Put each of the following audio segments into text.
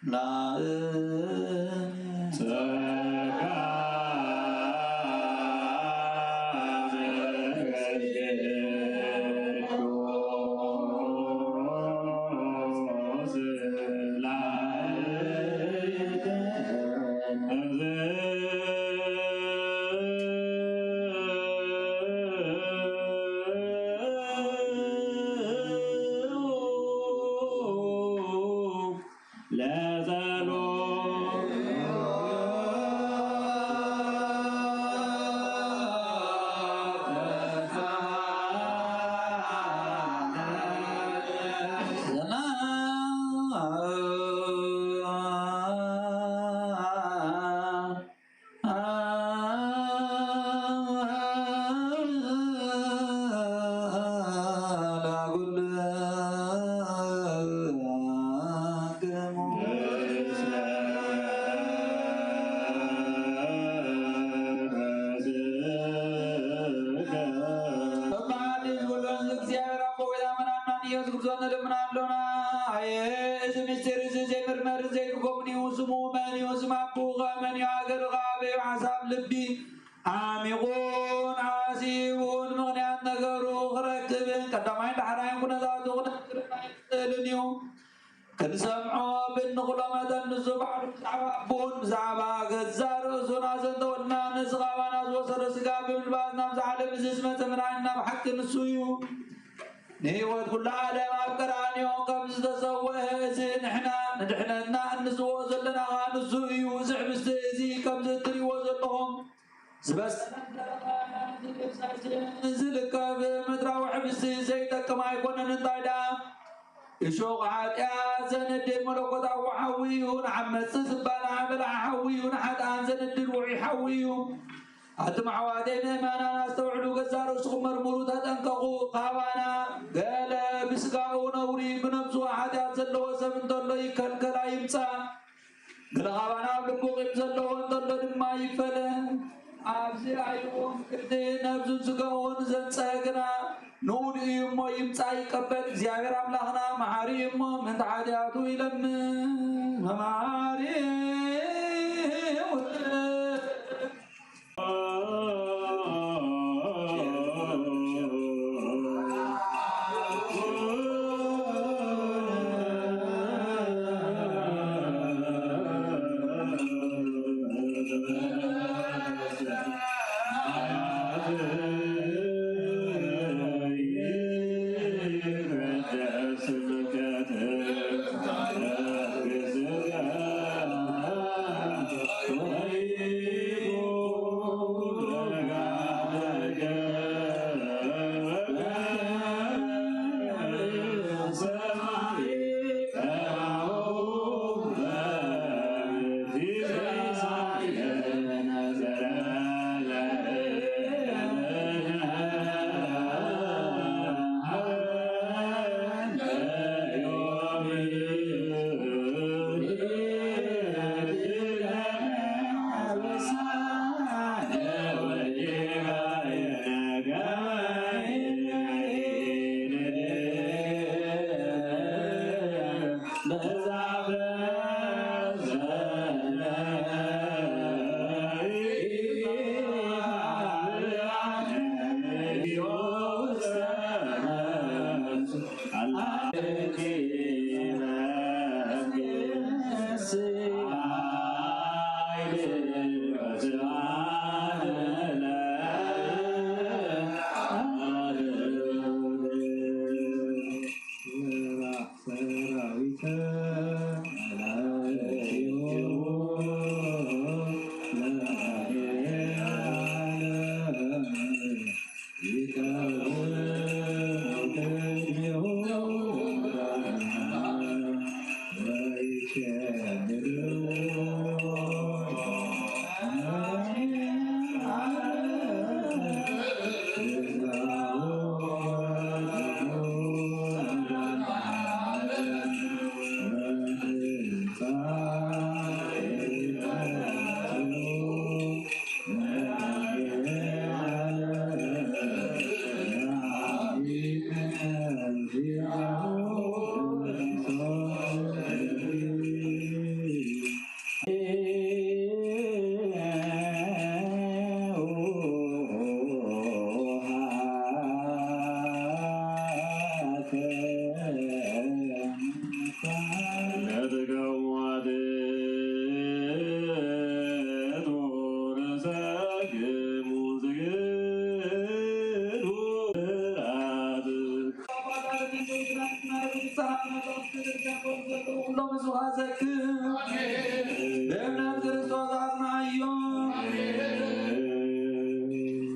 ላእ ጸጋ ዘቅዱስ ላእ ለጸሎት በዓል ወልድ እግዚኣብሔር ኣቦ ጌታ መድኃኒና ኢየሱስ ክርስቶስ ንልምና ኣሎና። ኣየ፣ እዚ ምስጢር እዚ ዘይምርመር ዘይትርጎምን እዩ። ስሙ መን እዩ? ስም ኣቦ ከመን እዩ? ሃገር ከኣበዩ ሓሳብ ልቢ ዓሚቑን ዓሲቡን ምኽንያት ነገሩ ክረክብን ቀዳማይን ዳሕራይን ኩነታቱ ክነግርን ኣይክእልን እዩ። ክንሰምዖ ብንኽእሎ መጠን ንሱ ባዕሉ ብዛዕባ ኣቦን ብዛዕባ ገዛ ርእሱን ኣዘንተወልና። ነዚ ካባና ዝወሰዶ ሥጋ ብምልባስ ናብዚ ዓለም እዚ ዝመጸ መድኃኒትና ብሓቂ ንሱ እዩ። ንሕይወት ኩሉ ዓለም ኣብ ቀራንዮ ከም ዝተሰወአ እዚ ንሕና ንድሕነትና እንስዎ ዘለና ኸኣ ንሱ እዩ። እዚ ሕብስቲ እዚ ከምዚ እትርእይዎ ዘለኹም ዝበሰለ ዝልከፍ ምድራዊ ሕብስቲ ዘይጠቅም ኣይኮነን። እንታይ ደኣ እሾኽ ሓጢኣት ዘንድድ መለኮታዊ ሓዊ እዩ። ንዓመጽቲ ዝባላዕ በላዕ ሓዊ እዩ። ንሓጥኣን ዘንድድ ውዑይ ሓዊ እዩ። ኣቱም ኣሕዋተይ ምእመናን ኣስተውዕሉ፣ ገዛ ርእስኹም መርምሩ፣ ተጠንቀቑ። ካባና ገለ ብስጋኡ ነውሪ ብነብሱ ሓጢኣት ዘለዎ ሰብ እንተሎ ይከልከል ኣይምጻእ። ገለ ካባና ኣብ ልቡ ቂም ዘለዎ እንተሎ ድማ ይፈለ። ኣብዚ ኣይእዎም ክልተ ነብሱን ስጋኡን ዘንጸ ግና ንኡድ እዩ እሞ ይምጻእ ይቀበል። እግዚኣብሔር ኣምላኽና መሓሪ እዩ እሞ ምእንቲ ሓጢኣቱ ይለምን። መማሪ ውእቱ።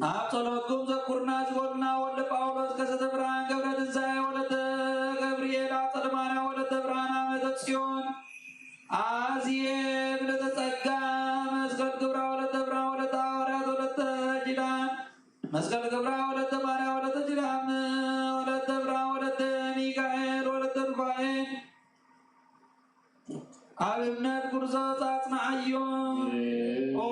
ኣብ ጸሎትኩም ዘኩርና ዝበሉና ወልደ ጳውሎስ ከሰተ ብርሃን ገብረ ትንሳኤ ወለተ ገብርኤል ኣጸደ ማርያም ወለተ ብርሃን ኣመተ ጽዮን ኣዝየ ብለተ ጸጋ መስቀል ክብራ ወለተ ብርሃን ወለተ ሃዋርያት ወለተ ኪዳን መስቀል ክብራ ወለተ ማርያም ወለተ ኪዳን ወለተ ብርሃን ወለተ ሚካኤል ወለተ ሩፋኤል ኣብነት ጉርዞ ጻጽናዓዮም። ኦ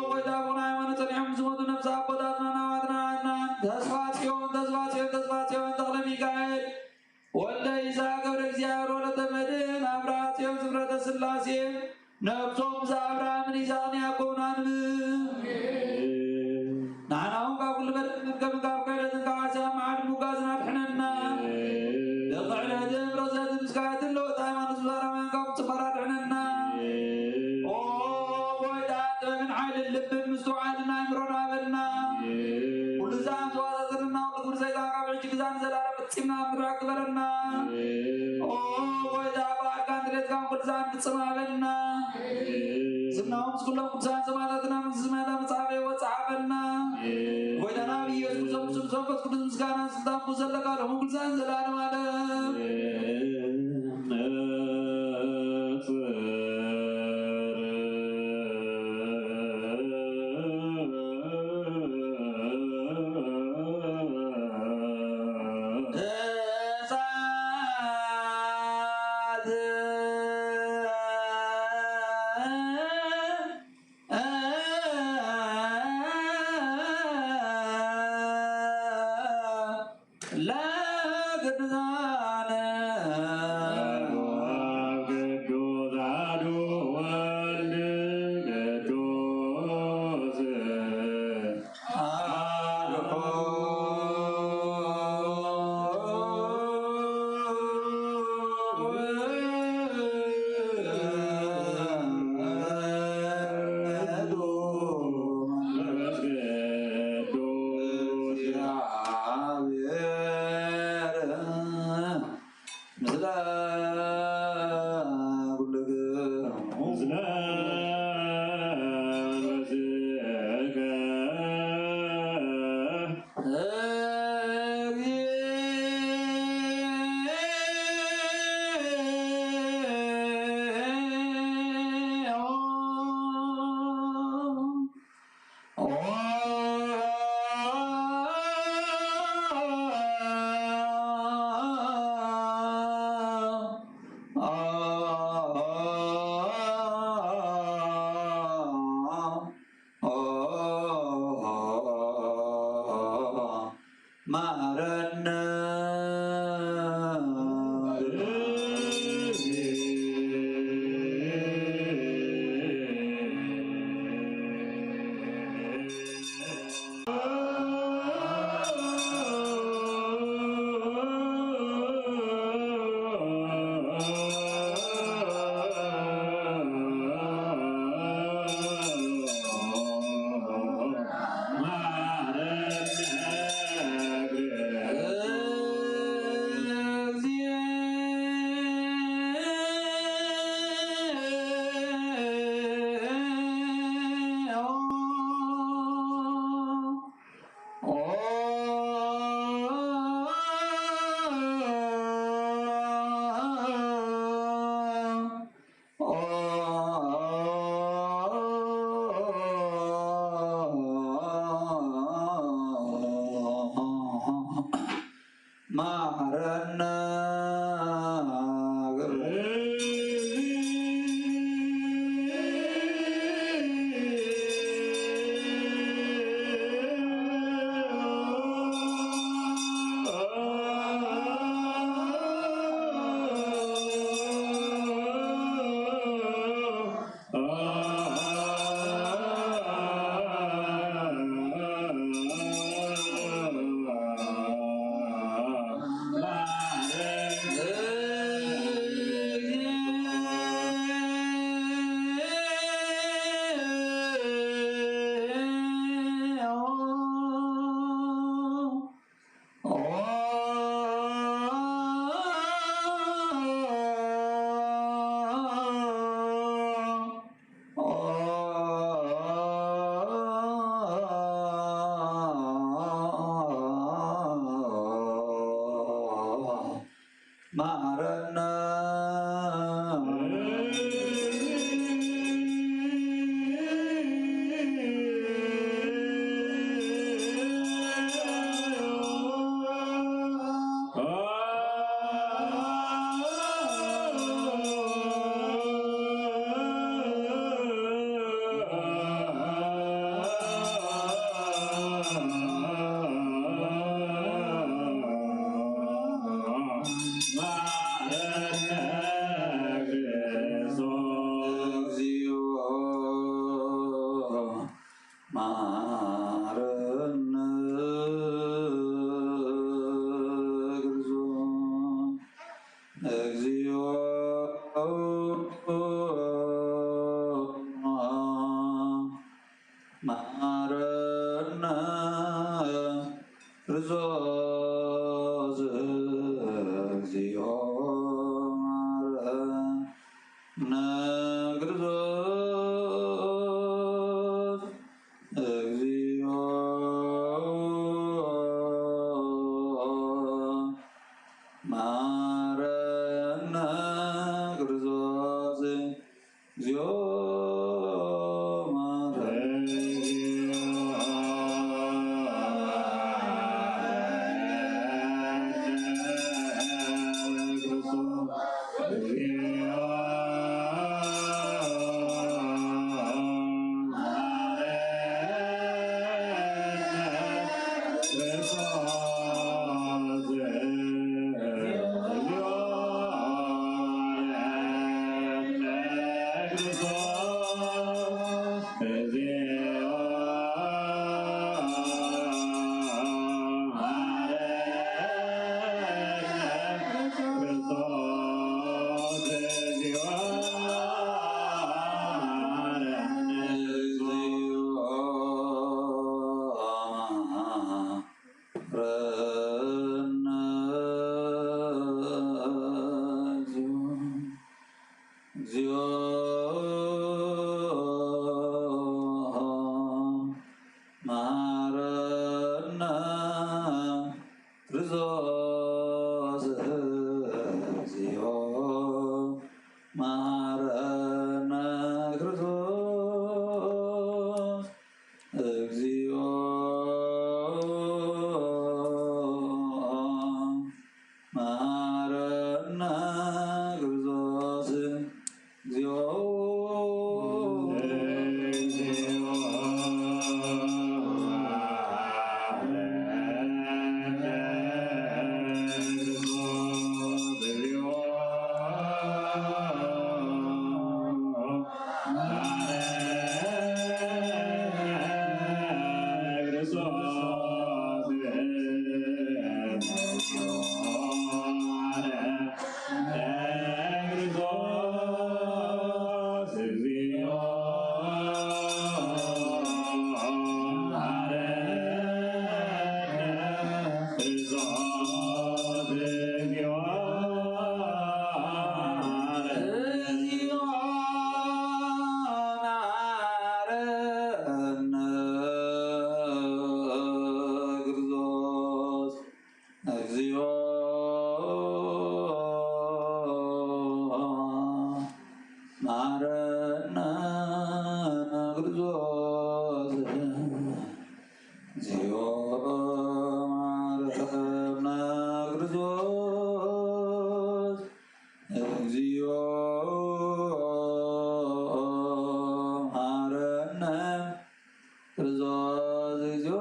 ጎይታ ኣቡነ ሃይማኖት ጸኒሖም ዝሞቱ ነፍሲ ኣቦታትና ናዋትና ኣትና ተስፋ ጽዮን ተስፋ ጽዮን ተስፋ ጽዮን ተኽለ ሚካኤል ወልደ ይስሐቅ ገብረ እግዚኣብሔር ወለተ መድህን ኣብርሃ ጽዮን ዝፍረተ ስላሴ ነብሶም ምስ ኣብርሃምን ይስሐቅን ያዕቆብን ኣንብብ። ንዓና እውን ካብ ኩሉ በደል መርገምን ካብ ክሕደትን ካብ ሓሳብ መዓት ምጉጋዝን ኣድሕነና። ብክሕደትን ርኽሰትን ምስካየትን ለውጥ ሃይማኖት ዝባራውያን ካብ ምጽፋር ኣድሕነና። ኦ ጎይታ ጥበብን ሓይልን ልብን ምስትውዓልን ኣእምሮን ሃበና። ኩሉ ዝኣንዝዋ ዘዘለና ኩሉ ግብሪ ሰይጣን ካብ ሕጂ ግዛን ዘላለም ፈጺምና ምድራግ ግበረና። ኦ ጎይታ ብኣርካን ድሌትካን ኩሉ ዝኣንፍጽም ሃበና። ዝናዎም ምስ ኩሎም ቅዱሳን ሰማዕታትና መንግስቲ ሰማያት ኣብ መጽሓፈ ይወጽእ ሓበና። ጎይታና ብኢየሱስ ክርስቶስ ምስ መንፈስ ቅዱስ ምስጋናን ስልጣን ዘለካ ሎምን ቅዱሳን ዘላለም ዓለም። እግዚኦ መሐረነ ክርስቶስ። እግዚኦ መሐረነ ክርስቶስ። እግዚኦ መሐረነ ክርስቶስ። እግዚኦ መሐረነ ክርስቶስ። እግዚኦ መሐረነ መሐረነ እግዚኦ፣ እግዚኦ መሐረነ ክርስቶስ። እግዚኦ መሐረነ ክርስቶስ። እግዚኦ መሐረነ ክርስቶስ። እግዚኦ መሐረነ ክርስቶስ። እግዚኦ መሐረነ ክርስቶስ። እግዚኦ መሐረነ ክርስቶስ። እግዚኦ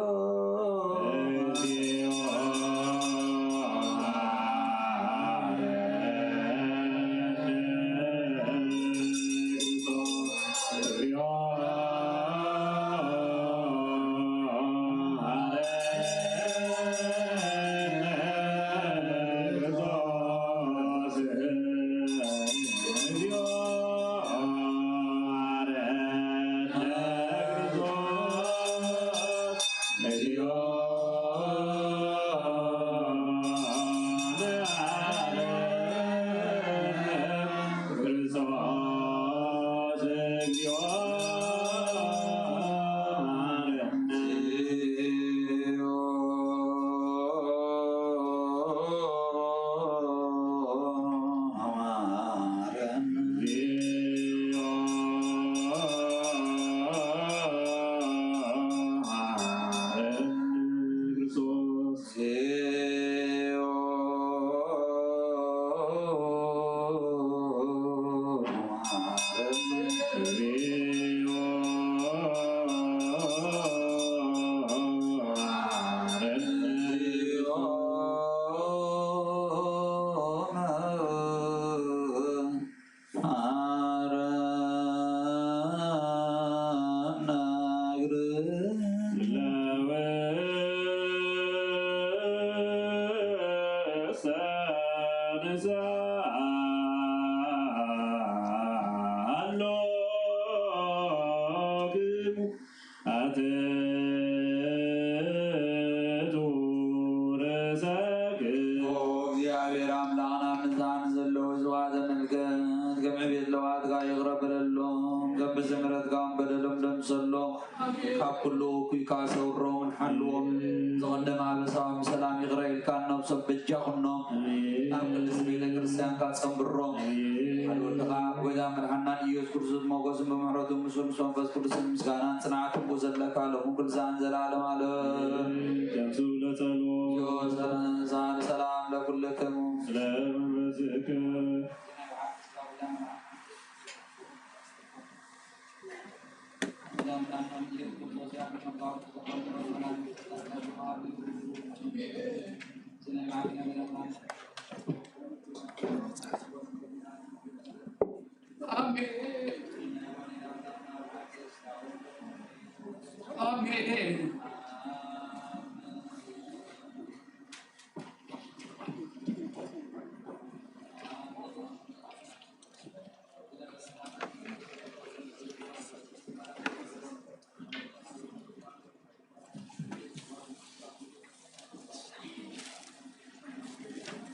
ቤት ለዋጥካ ይቕረ በለሎም፣ ከም ብዝምሕረትካ በደሎም ደምሰሎም፣ ካብ ኩሉ እኩይ ከኣ ሰውሮምን ሓልዎም። ዝቐደመ ኣበሳኦም ሰላም ይቕረ ኢልካ ነብሶም በጃ ኩኖም፣ ናብ ቅድስቲ ቤተ ክርስቲያንካ ጸንብሮም። ሓደ ወድኻ ኣብ ጎይታ መድሓናን ኢየሱስ ክርስቶስ ሞገስን ብምሕረቱ ምስኡ ምስ መንፈስ ቅዱስን ምስጋናን ጽንዓትን ብኡ ዘለካ ሎምን ኩሉ ሰዓትን ዘለዓለም ዓለም። ከምሱ ለጸልዎ። ሰላም ለኩልክሙ። ስለ መንፈስከ።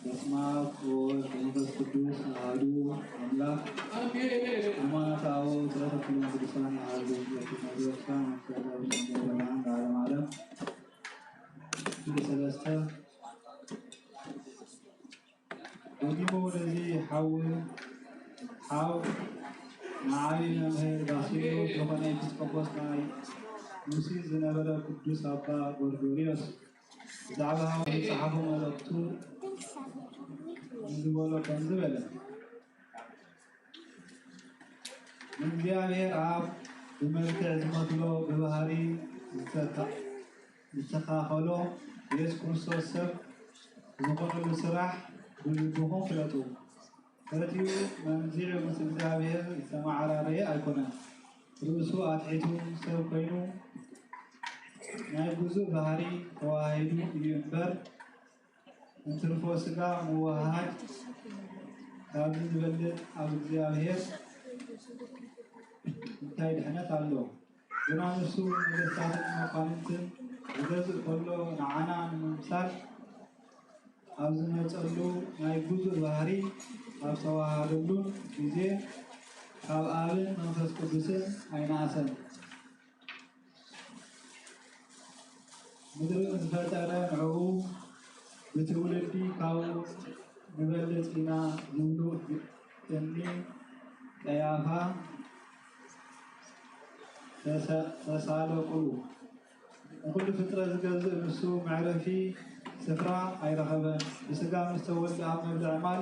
በስመ አብ ወወልድ ወመንፈስ ቅዱስ አሐዱ አምላክ። ሃይማኖተ አበው ሥርዓተ ኩሎም ቅዱሳን አሐዱ። ለዓለም ዓለም። ክፍል ሰለስተ። ደጊሙ ወደዚ ሓው ሓው ንዓቢ መምህር ባስልዮስ ዝኾነ ኤጲስቆጶስ ናይ ኑሲስ ዝነበረ ቅዱስ ኣባ ጎርጎርዮስ ብዛዕባ ዝጸሓፎ መልእኽቱ ንዝበሎ ከምዚ በለ። ንእግዚኣብሔር ኣብ ብመልክዕ ዝመስሎ ብባህሪ ዝተካ ዝተኻኸሎ ኢየሱስ ክርስቶስ ሰብ ዝኾነሉ ስራሕ ብልብኹም ፍለጡ። ፈቲዩ መንዚዑ ምስ እግዚኣብሔር ዝተመዓራረየ ኣይኮነን። ርእሱ ኣትሒቱ ሰብ ኮይኑ ናይ ግዙእ ባህሪ ተዋሂዱ እዩ እምበር፣ እንትርፎ ስጋ ምውሃድ ካብዚ ዝበልጥ ኣብ እግዚኣብሔር እንታይ ድሕነት ኣሎ? ግና ንሱ ነገስታትን መኳንንትን ዝገዝእ ከሎ ንዓና ንምምሳል ኣብ ዝመጸሉ ናይ ግዙእ ባህሪ ኣብ ዝተዋሃደሉን ግዜ ካብ ኣብን መንፈስ ቅዱስን ኣይነኣሰን። ምድሪ ዝፈጠረ ንዕኡ ብትውልዲ ካብኡ ንበልጽ ኢና ዝብሉ እኒ ቀያፋ ተሰ ተሳለቁሉ። ንኹሉ ፍጥረት ዝገዝእ ንሱ መዕረፊ ስፍራ ኣይረኸበን። ብስጋ ምስ ተወልደ ኣብ መብልዒ ማል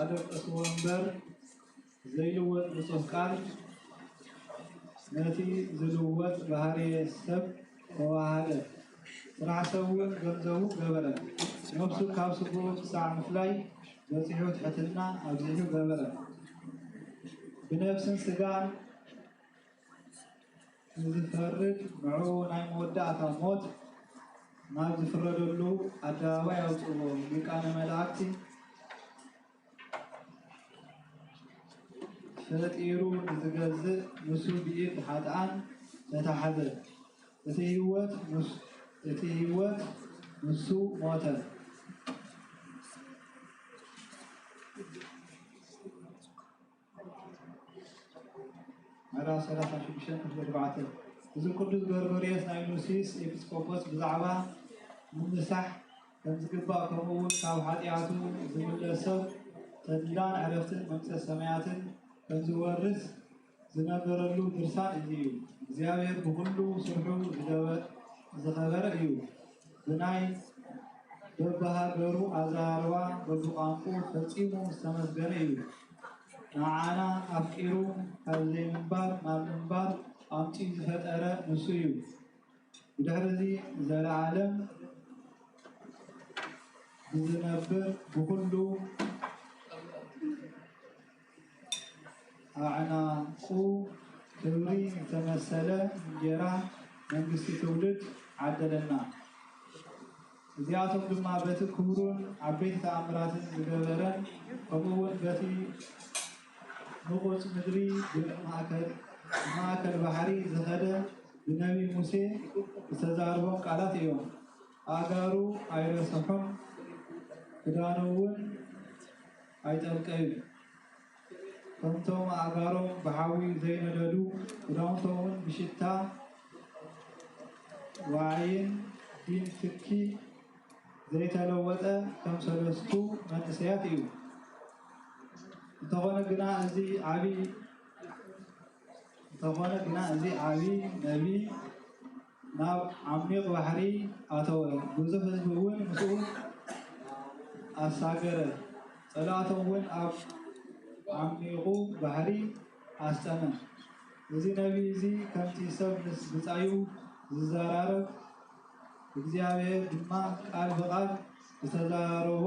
ኣደቀስዎ እምበር ዘይልወጥ ንጹህ ቃል ነቲ ዝልወጥ ባህርየ ሰብ ተዋሃደ። ስራሕ ሰብ እውን ገንዘቡ ገበረ። ነፍሱ ካብ ስግኡ ክሳዕ ምፍላይ በጺሑ ትሕትና ኣብዚሑ ገበረ። ብነፍስን ስጋን ንዝፈርድ ንዕኡ ናይ መወዳእታ ሞት ናብ ዝፍረደሉ ኣደባባይ ኣውጽእዎ። ሊቃነ መላእክቲ ፈጢሩ ንዝገዝእ ንሱ ብኢድ ኃጥኣን ተታሕዘ። እቲ ህይወት ንሱ እቲ ህይወት ንሱ ሞተ። ምዕራፍ ሰላሳ ሽዱሽተ ክፍሊ ኣርባዕተ። እዚ ቅዱስ ጎርጎርዮስ ናይ ኑሲስ ኤጲስቆጶስ ብዛዕባ ምንሳሕ ከም ዝግባእ፣ ከምኡ እውን ካብ ኃጢኣቱ ዝምለስ ሰብ ተድላን ዕረፍትን መንግሥተ ሰማያትን ከም ዝወርስ ዝነገረሉ ድርሳን እዚ እዩ። እግዚኣብሔር ብኹሉ ስርሑ ዝገበ- ዝኸበረ እዩ። ብናይ በብሃገሩ ኣዘራርባ በብቋንቁ ፈጺሙ ዝተመስገነ እዩ። ንዓና ኣፍቂሩ ካብ ዘይምንባር ናብ ምንባር ኣምጺኡ ዝፈጠረ ንሱ እዩ። ብድሕሪ እዚ ዘለዓለም ብዝነብር ብኹሉ ኣዕናቑ ክብሪ ዝተመሰለ እንጌራ መንግስቲ ትውልድ ዓደለና። እዚኣቶም ድማ በቲ ክብሩን ዓበይቲ ተኣምራትን ዝገበረን ከምኡ እውን በቲ ንቑጽ ምድሪ ብማእከል ብማእከል ባሕሪ ዝኸደ ብነቢ ሙሴ ዝተዛረቦም ቃላት እዮም። ኣእጋሩ ኣይረሰሑን፣ ክዳኑ እውን ኣይጠልቀዩን። ከምቶም ኣእጋሮም ብሓዊ ዘይነደዱ፣ ክዳውንቶም እውን ብሽታ ዋዒን ዲን ትኪ ዘይተለወጠ ከም ሰለስቱ መንእሰያት እዩ። እንተኾነ ግና እዚ ዓቢ እንተኾነ ግና እዚ ዓቢ ነቢ ናብ ዓሚቕ ባሕሪ ኣተወ፣ ብዙሕ ህዝቢ እውን ምስኡ ኣሳገረ፣ ጸላእቶም እውን ኣብ ዓሚቑ ባሕሪ ኣስጠመ። እዚ ነቢ እዚ ከምቲ ሰብ ምስ ብጻዩ ዝዘራረብ፣ እግዚኣብሔር ድማ ቃል ብቓል ዝተዘራረቦ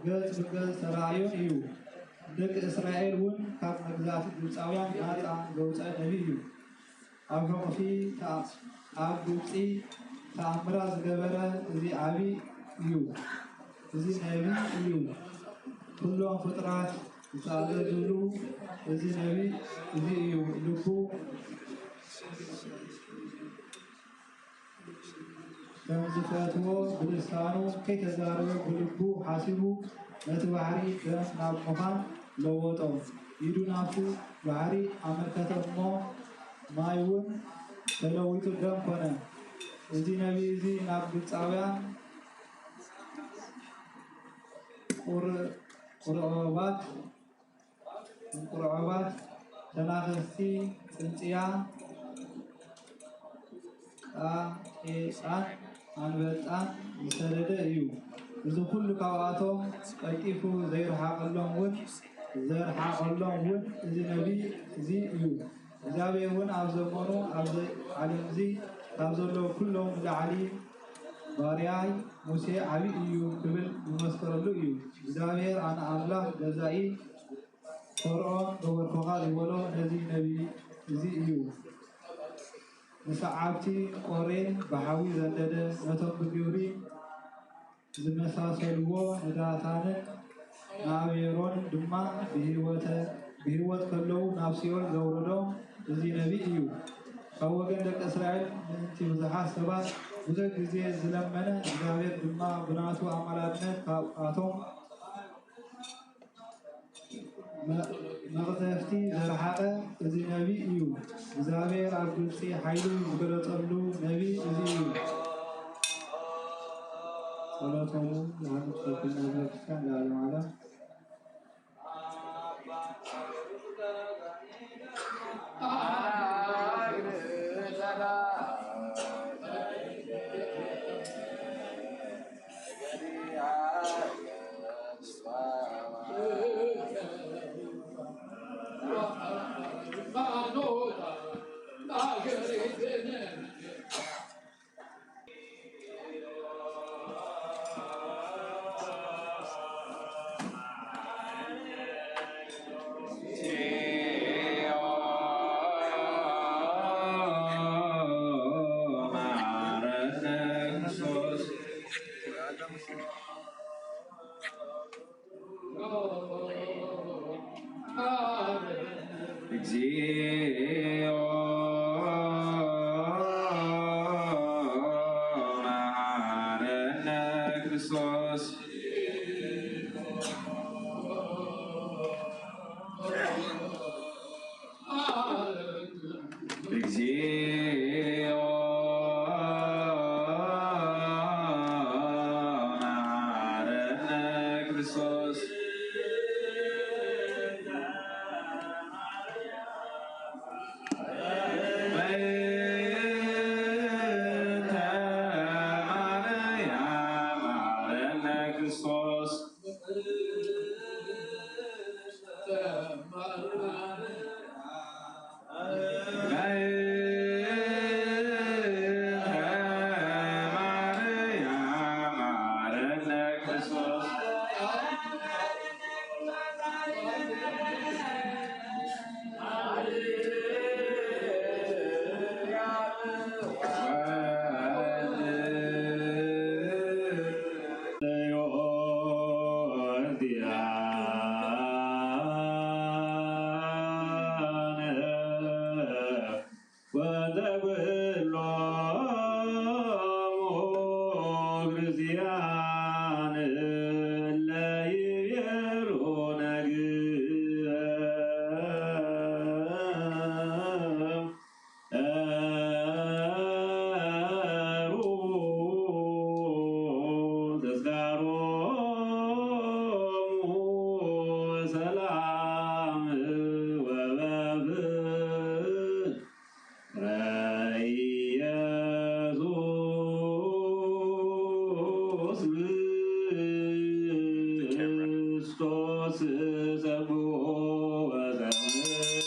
ገጽ ብገጽ ዝተራእዮን እዩ። ንደቂ እስራኤል እውን ካብ መግዛእቲ ግብጻውያን ናጻ ዘውጸ ነቢ እዩ። ኣብ ሕቑፊ ተኣ-፣ ኣብ ግብጺ ተኣምራት ዝገበረ እዚ ዓቢ እዩ። እዚ ነቢ እዩ። ኩሎም ፍጥራት ዝተኣዘዙሉ እዚ ነቢ እዚ እዩ። ልቡ ከም ዝፈትዎ ብልሳኑ ከይተዛረበ ብልቡ ሓሲቡ ነቲ ባሕሪ ደም ናብ ምዃን ለወጦ። ኢዱ ናብቲ ባሕሪ ኣመልከተ እሞ ማይ እውን ተለዊጡ ደም ኮነ። እዚ ነቢ እዚ ናብ ግብፃውያን ቁር-፣ ቁርዕባት እንቁርዕባት ተናኸስቲ ጽንጽያ ቃቄጻን ኣንበጣን ዝሰደደ እዩ። እዚ ኩሉ ካብኣቶም ቀልጢፉ ዘይረሓቐሎም እውን፣ ዘይረሓቐሎም እውን እዚ ነቢ እዚ እዩ። እግዚኣብሔር እውን ኣብ ዘመኑ ኣብዚ ዓለም እዚ ካብ ዘለዉ ኩሎም ንላዕሊ ባርያይ ሙሴ ዓብዪ እዩ ክብል ዝመስከረሉ እዩ። እግዚኣብሔር ኣነ ኣምላኽ ገዛኢ ፈርዖን ገበርኩኻ ዝበሎ ነዚ ነቢ እዚ እዩ። ንሰዓብቲ ቆሬ ብሓዊ ዘንደደ፣ ነቶም ብግብሪ ዝመሳሰልዎ ንዳታንን ንኣቤሮን ድማ ብህይወተ-፣ ብህይወት ከለዉ ናብ ሲኦል ዘውረዶም እዚ ነቢ እዩ። ካብ ወገን ደቂ እስራኤል ምእንቲ ብዙሓት ሰባት ብዙሕ ግዜ ዝለመነ፣ እግዚኣብሔር ድማ ብናቱ ኣማላድነት ካብኣቶም መ-፣ መቕዘፍቲ ዘርሓቐ እዚ ነቢ እዩ። እግዚኣብሔር ኣብ ግብጺ ሓይሉ ዝገለጸሉ ነቢ እዚ እዩ። ጸሎቶሙ ዝሃንጽ ኩልና ቤተክርስትያን ለዓለም ዓለም። እግዚኦ መሐረነ ክርስቶስ። እግዚኦ መሐረነ ክርስቶስ። በእንተ ማርያም መሐረነ ክርስቶስ። ዘብኡ ወዘምር።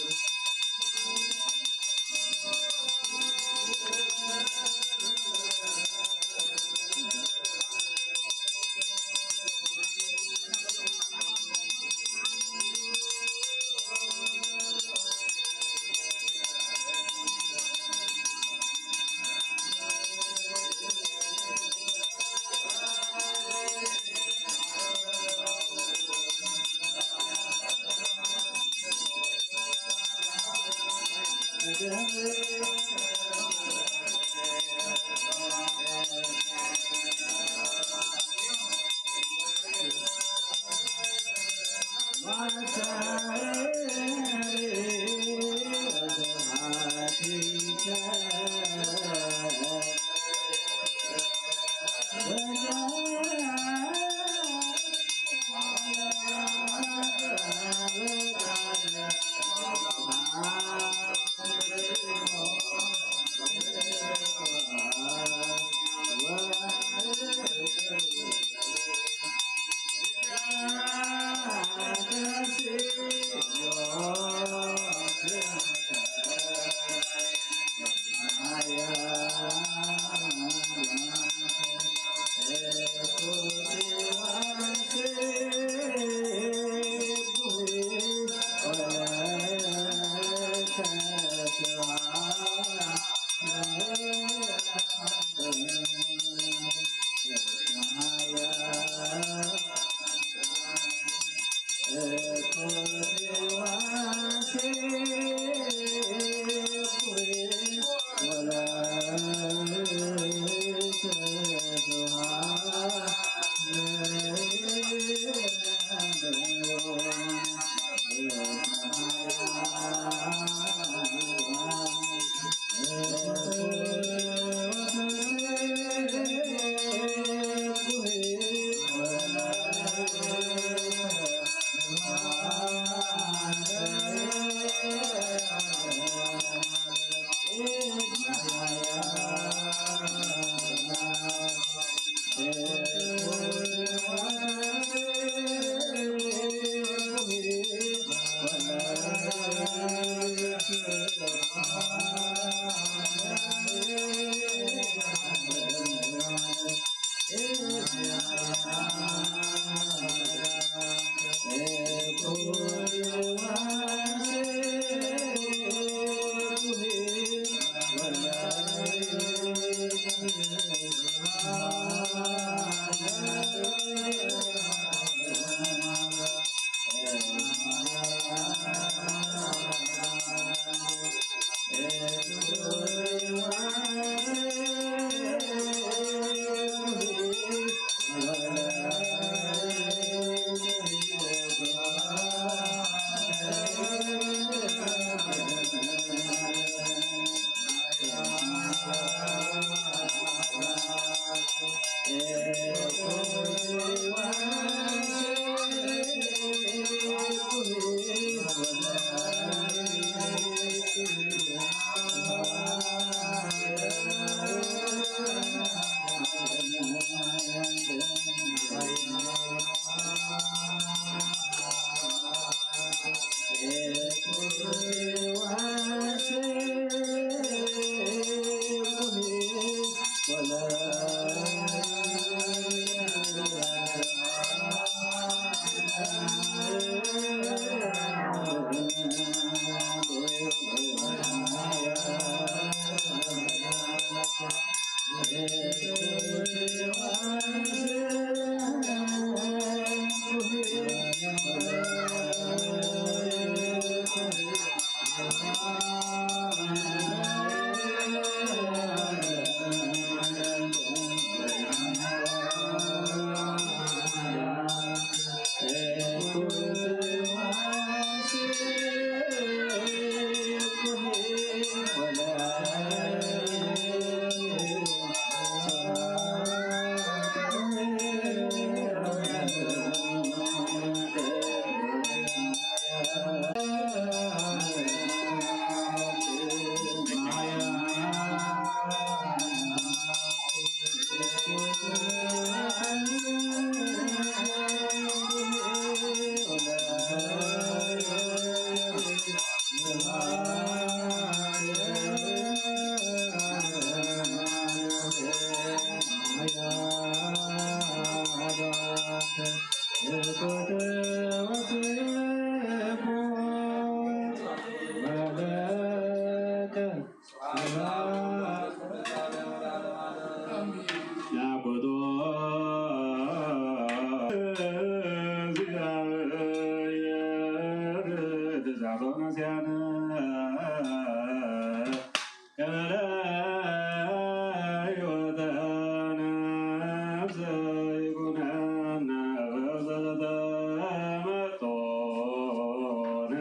ሮናስያን ከመ ሕይወተ ነፍስ ይኩነነ በጸሎተ መጦነ።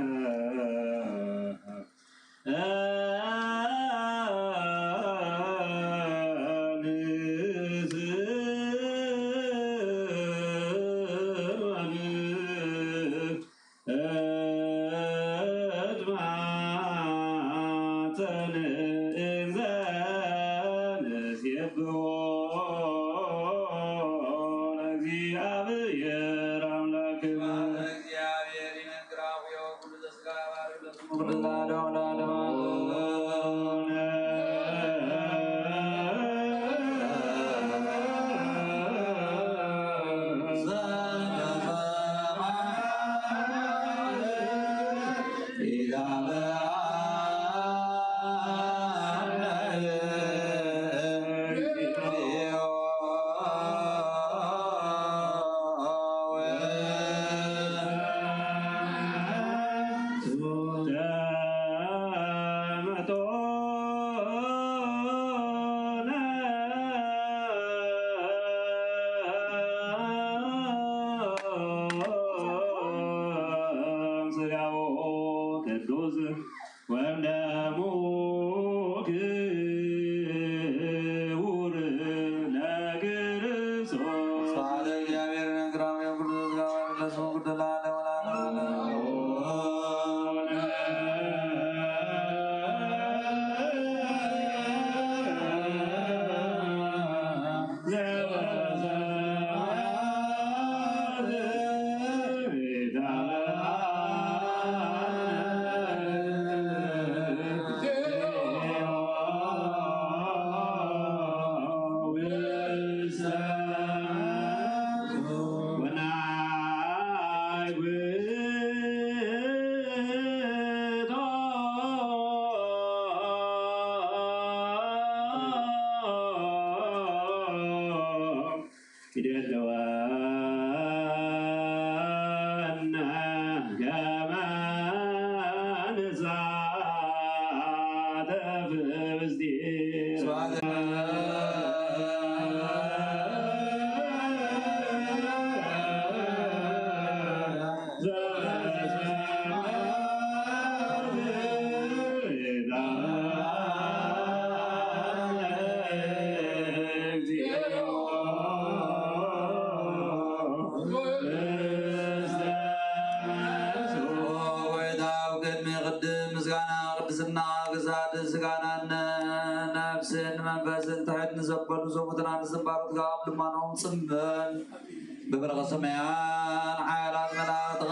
ለእግዚአብሔር አምላክነ። ስብሐት ለእግዚአብሔር። ይደልወና ከመ ንሳተፍ ምስጢር። ምስጋና ቅድስና ክሳድ ስጋናን ነፍስን መንፈስን ትሕት ንዘበሉ ዝሙትና ንዝንባሮትካ ኣብ ልማኖም ጽምበል። ብበረኸት ሰማያን ሓያላት መላእኽትኻ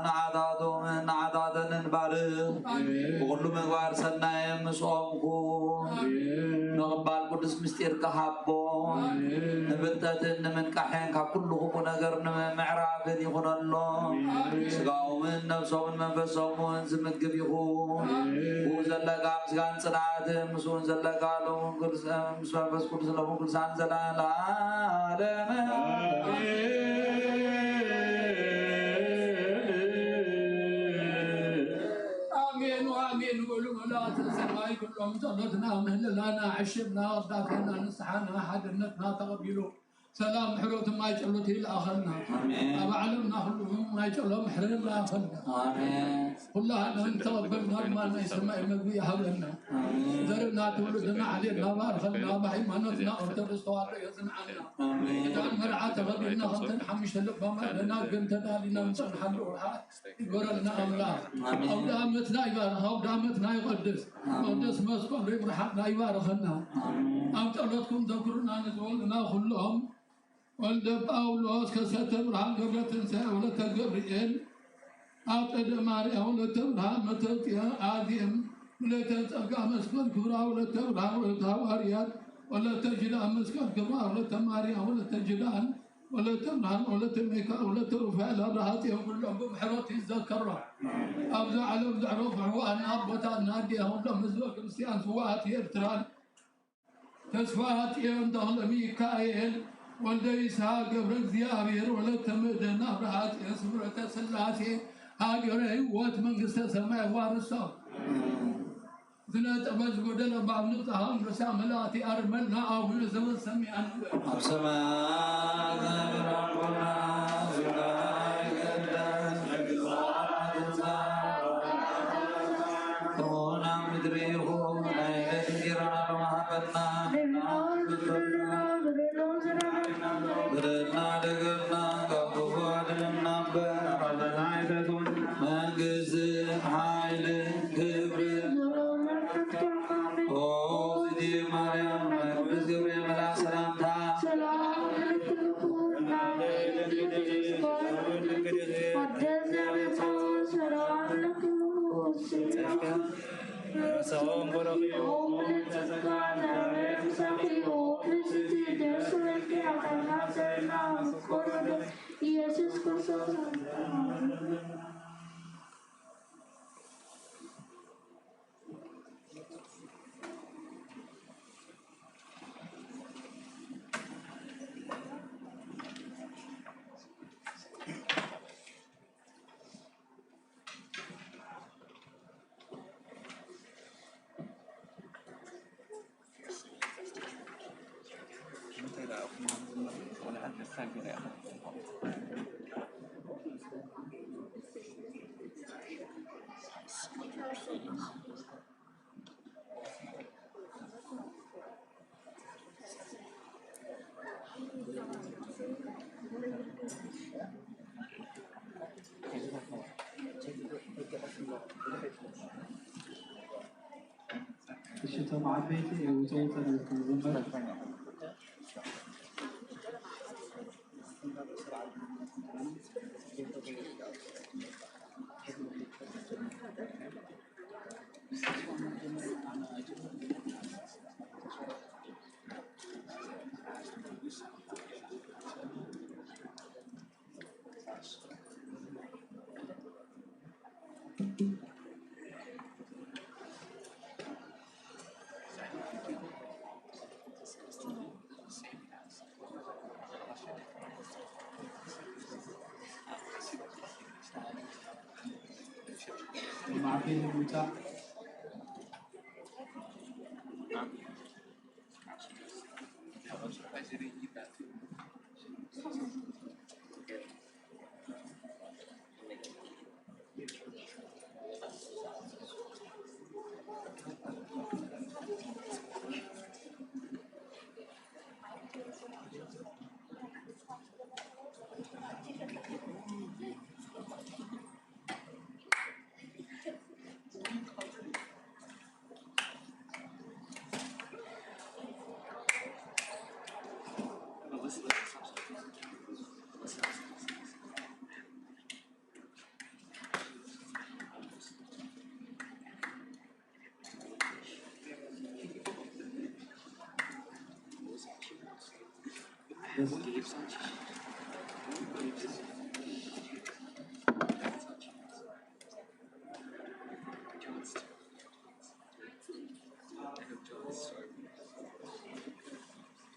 ንዓታቶምን ንዓታተንን ባርኽ። ኣሜን። ብኹሉ ምግባር ሰናይ ምስኦም ኩን። ኣሜን። ምቕባል ቅዱስ ምስጢር ከሃቦም። ኣሜን። ንፍልጠትን ንምንቃሕን ካብ ኩሉ ክፉእ ነገር ንምምዕራፍን ይኹነሎም። ኣሜን። ስጋኦምን ነፍሶምን መንፈሶምን ዝምግብ ይኹን። ኣሜን። ብኡ ዘለካ ምስጋን ጽንዓትን ምስኡን ዘለካ ሎምን ቅዱስ ምስ መንፈስ ቅዱስ ሎምን ቅዱሳን ዘላለመ። ኣሜን ወኣሜን በሉ። መላእክተ ሰማይ ኩሎም ጸሎትና ምህለላና ዕሽብና ወዳሴና ንስሓና ሓድነትና ተቐቢሉ ሰላም ምሕረቱ ማይ ጸሎት ይልኣኸልና። ኣሜን። ኣብ ዓለምና ኩሉ ማይ ጸሎት ምሕረት ይልኣኸልና። ኣሜን። ኩሉ ሃገር ተቐበልና ድማ ናይ ሰማይ መግቢ ይሃበና። ኣሜን። ዘርእና ትውልድና ዓሌትና ባርኸልና፣ ብሃይማኖትና ኦርቶዶክስ ተዋህዶ የጽንዓና። ኣሜን። ኪዳን መርዓ ተኸዲንና ከምተን ሓሙሽተ ልባማት ደናግል ተዳሊና ንጸንሓሉ ወርሓት ይግበረልና ኣምላኽ። ኣሜን። ኣውደ ዓመትና ይባርኽ፣ ኣውደ ዓመትና ይቐድስ። ኣሜን። መቕደስ መስቀሉ ይምርሓልና ይባርኸና። ኣሜን። ኣብ ጸሎትኩም ዘክሩና ንዝወሉና ኩሎም ወልደ ጳውሎስ ከሰተ ብርሃን ገብረ ትንሳኤ ወለተ ገብርኤል ኣጸደ ማርያም ወለተ ብርሃን መተውፅአ ኣዜም ወለተ ጸጋ መስቀል ክብራ ወለተ ብርሃን ወለተ ሃዋርያት ወለተ ጅዳ መስቀል ክብራ ወለተ ማርያም ወለተ ጅዳን ወለተ ብርሃን ወለተ ሚካኤል ወለተ ሩፋኤል ኣብርሃ ጽዮን ኩሎም ብምሕረቱ ይዘከሮም። ኣብዚ ዓለም ዘዕረፉ ኣሕዋትና ኣቦታትና ኣዴታትና ኩሎም ህዝበ ክርስቲያን ስውኣት ኤርትራን ተስፋ ጽዮን ተኽለ ሚካኤል ወልደ ይስሐቅ ገብረ እግዚኣብሔር ወለተ ምእደን ኣብርሃ ጽዮን ስምረተ ስላሴ ሃገረ ህይወት መንግስተ ሰማይ ዋርሶ። ዝነጠበ ዝጎደለ ባብ ንብጽሃ ኣንበሳ መላእቲ ኣርመና ኣቡነ ዘበሰማይ ኣንበ። ኣብ ሰማያት ዝነብር ኣቦና፣ ስምካ ይትቀደስ፣ መንግስትኻ ትምጻእ፣ ከምኡ ኣብ ምድሪ ይኹን። ናይ ዕለትና እንጀራና ሎሚ ሃበና፣ በደልና ደገፍና፣ ካብ ክፉ ኣድሕነና እምበር፣ ናባና ኣይተትወን። መንግስቲ፣ ሓይሊ፣ ክብሪ። ኦ፣ ዝድየ ማርያም፣ ናይ ቅዱስ ገብርኤል መልኣክ ሰላምታ። ሰላም ለኪ፣ ጸጋ የብዝሓልኪ፣ ጸጋ የብዝሓልኪ፣ ኦ፣ ብፅዕቲ ደስ ይበልኪ፣ ኣዳና ሰና ምኮረደ ኢየሱስ ክርስቶስ። እሺ፣ እቶም ዓበይቲ ውፅውፅ ንዝምር።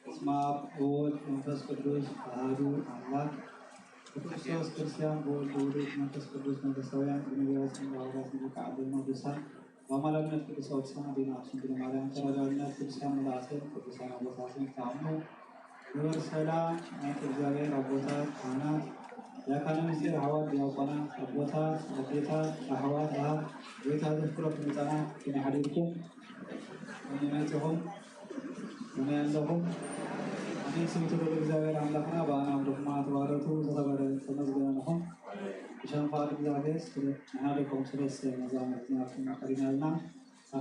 በስመ አብ ወወልድ መንፈስ ቅዱስ አሐዱ አምላክ። በክርስቶስ ክርስቲያን፣ በወልድ ውሉድ፣ መንፈስ ቅዱስ መንፈሳውያን፣ በነቢያት ጽንዕ፣ በሐዋርያት ሊቃነ ቅዱሳን፣ በአማላጅነት ቅዱስ አውሳን አዴና አክሱም ድንግል ማርያም፣ ተራዳኢነት ቅዱሳን መላእክትን ቅዱሳን አቦታትን ታምኑ። ክብር ሰላም ናይ እግዚኣብሔር አቦታት ካህናት፣ የአካለ ምስጢር አሕዋት ዲያቆናት፣ አቦታት፣ አዴታት፣ አሕዋት፣ አሃት፣ ቤት አዘፍቅሮት ህፃናት፣ ከመይ ሓዲርኩም? ከመይ መፂኹም? ከመይ ኣለኹም? ኣሜን። ስም ትብሉ እግዚኣብሔር ኣምላኽና ብኣና ብድኹማት ባሮቱ ዝተኸበረ ተመስገነ ንኹን። ብሸም ፍቓድ እግዚኣብሔር ስለ ንሕና ደቆም ሰለስተ መዛሙርትና ክነቕርብ ኢና።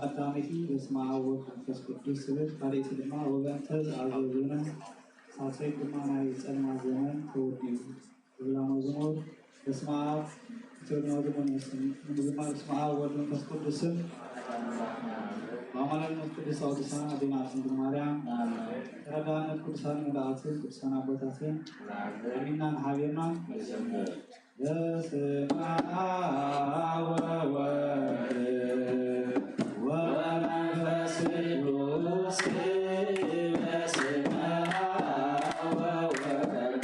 ቀዳመይቲ በስመ አብ ወወልድ ወመንፈስ ቅዱስ ትብል፣ ካልኣይቲ ድማ ወበእንተ ዘአዘዙነ፣ ሳልሰይቲ ድማ ናይ ጸልማት ዘመን ተወዲኡ። ዝብላ መዝሙር በስመ አብ፣ እትብል መዝሙር ንስም-፣ ንምዝማር በስመ አብ ወወልድ ወመንፈስ ቅዱስ ስም። በአማላጅነት ቅድስት አውድሳን አዴና ድንግል ማርያም፣ ተረዳእነት ቅዱሳን መላእክትን ቅዱሳን አቦታትን አሚናን ሀቤና። በስመ አብ ወወልድ ወመንፈስ ቅዱስ፣ በስመ አብ ወወልድ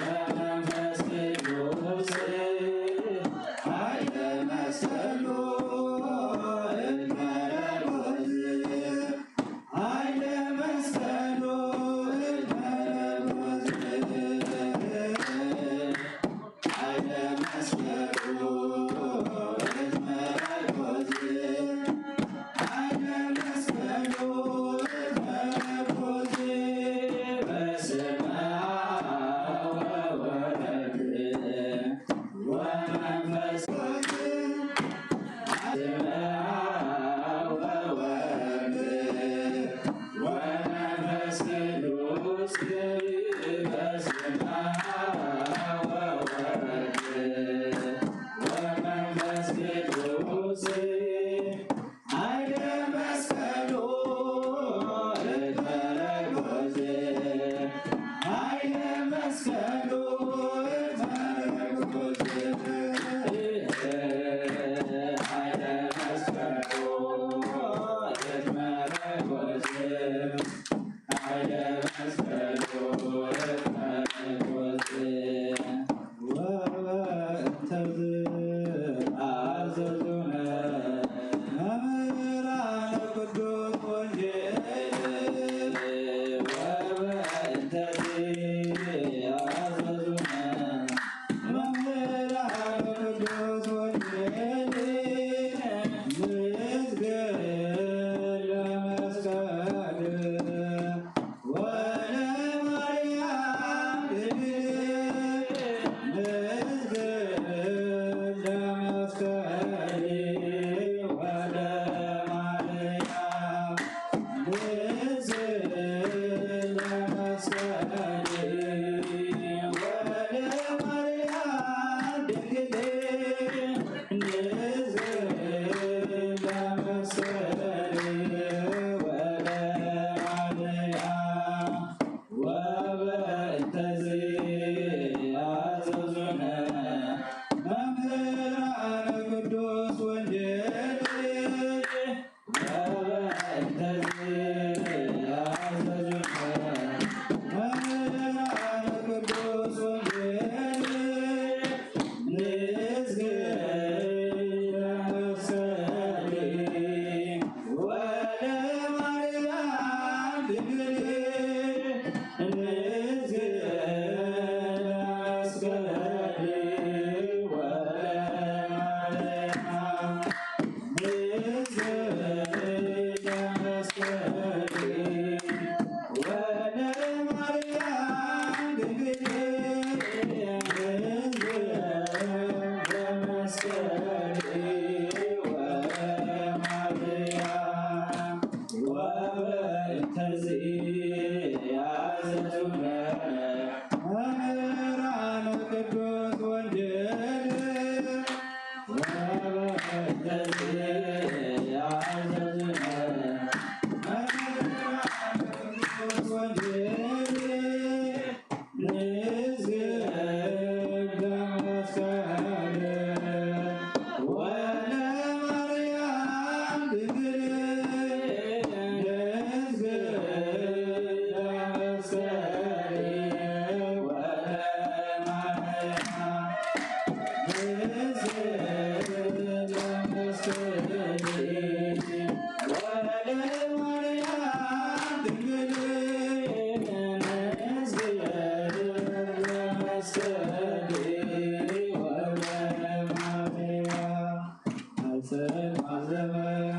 ወመንፈስ ቅዱስ። ወወልድ ወመንፈስ ቅዱስ በስመ አብ ወወልድ ወመንፈስ ቅዱስ ኃይለ መስቀሉ እተረጎዘ ኃይለ መስቀሉ እተረጎዘ ኃይለ መስቀሉ እተረጎዘ ኃይለ መስቀሉ እተረጎዘ ወበእንተዝ አዘዙነ መምህራነ ቅዱስ ወንጌል ወበእንተዝ አዘዙነ መምህራነ ቅዱስ ወንጌል ንስግድ ለመስቀል ወለማርያም ድንግል ንስግድ ለመስቀል ወለማርያም ንስግድ ለመስቀል ወለማርያም ድንግል ንስግድ ለመስቀል ወለማርያም ወበእንተዝ አዘዙነ መምህራነ ቅዱስ ወንጌል ወበእንተዝ አዘዙነ መምህራነ ቅዱስ ወንጌል ንስግድ ለመስቀል ወለማርያም ድንግል ንስግድ ለመስቀል ወለማርያም ንስግድ ለመስቀል ወለማርያም ድንግል ንስግድ ለመስቀል ወለማርያም ወበእንተዝ አዘዙነ መምህራነ ቅዱስ ወንጌል ወበእንተዝ አዘዙነ መምህራነ ቅዱስ ወንጌል ንስግድ ለመስቀል ወለማርያም ድንግል ንስግድ ለመስቀል ወለማርያም ንስግድ ለመስቀል ወለማርያም ድንግል ንስግድ ለመስቀል ወለማርያም።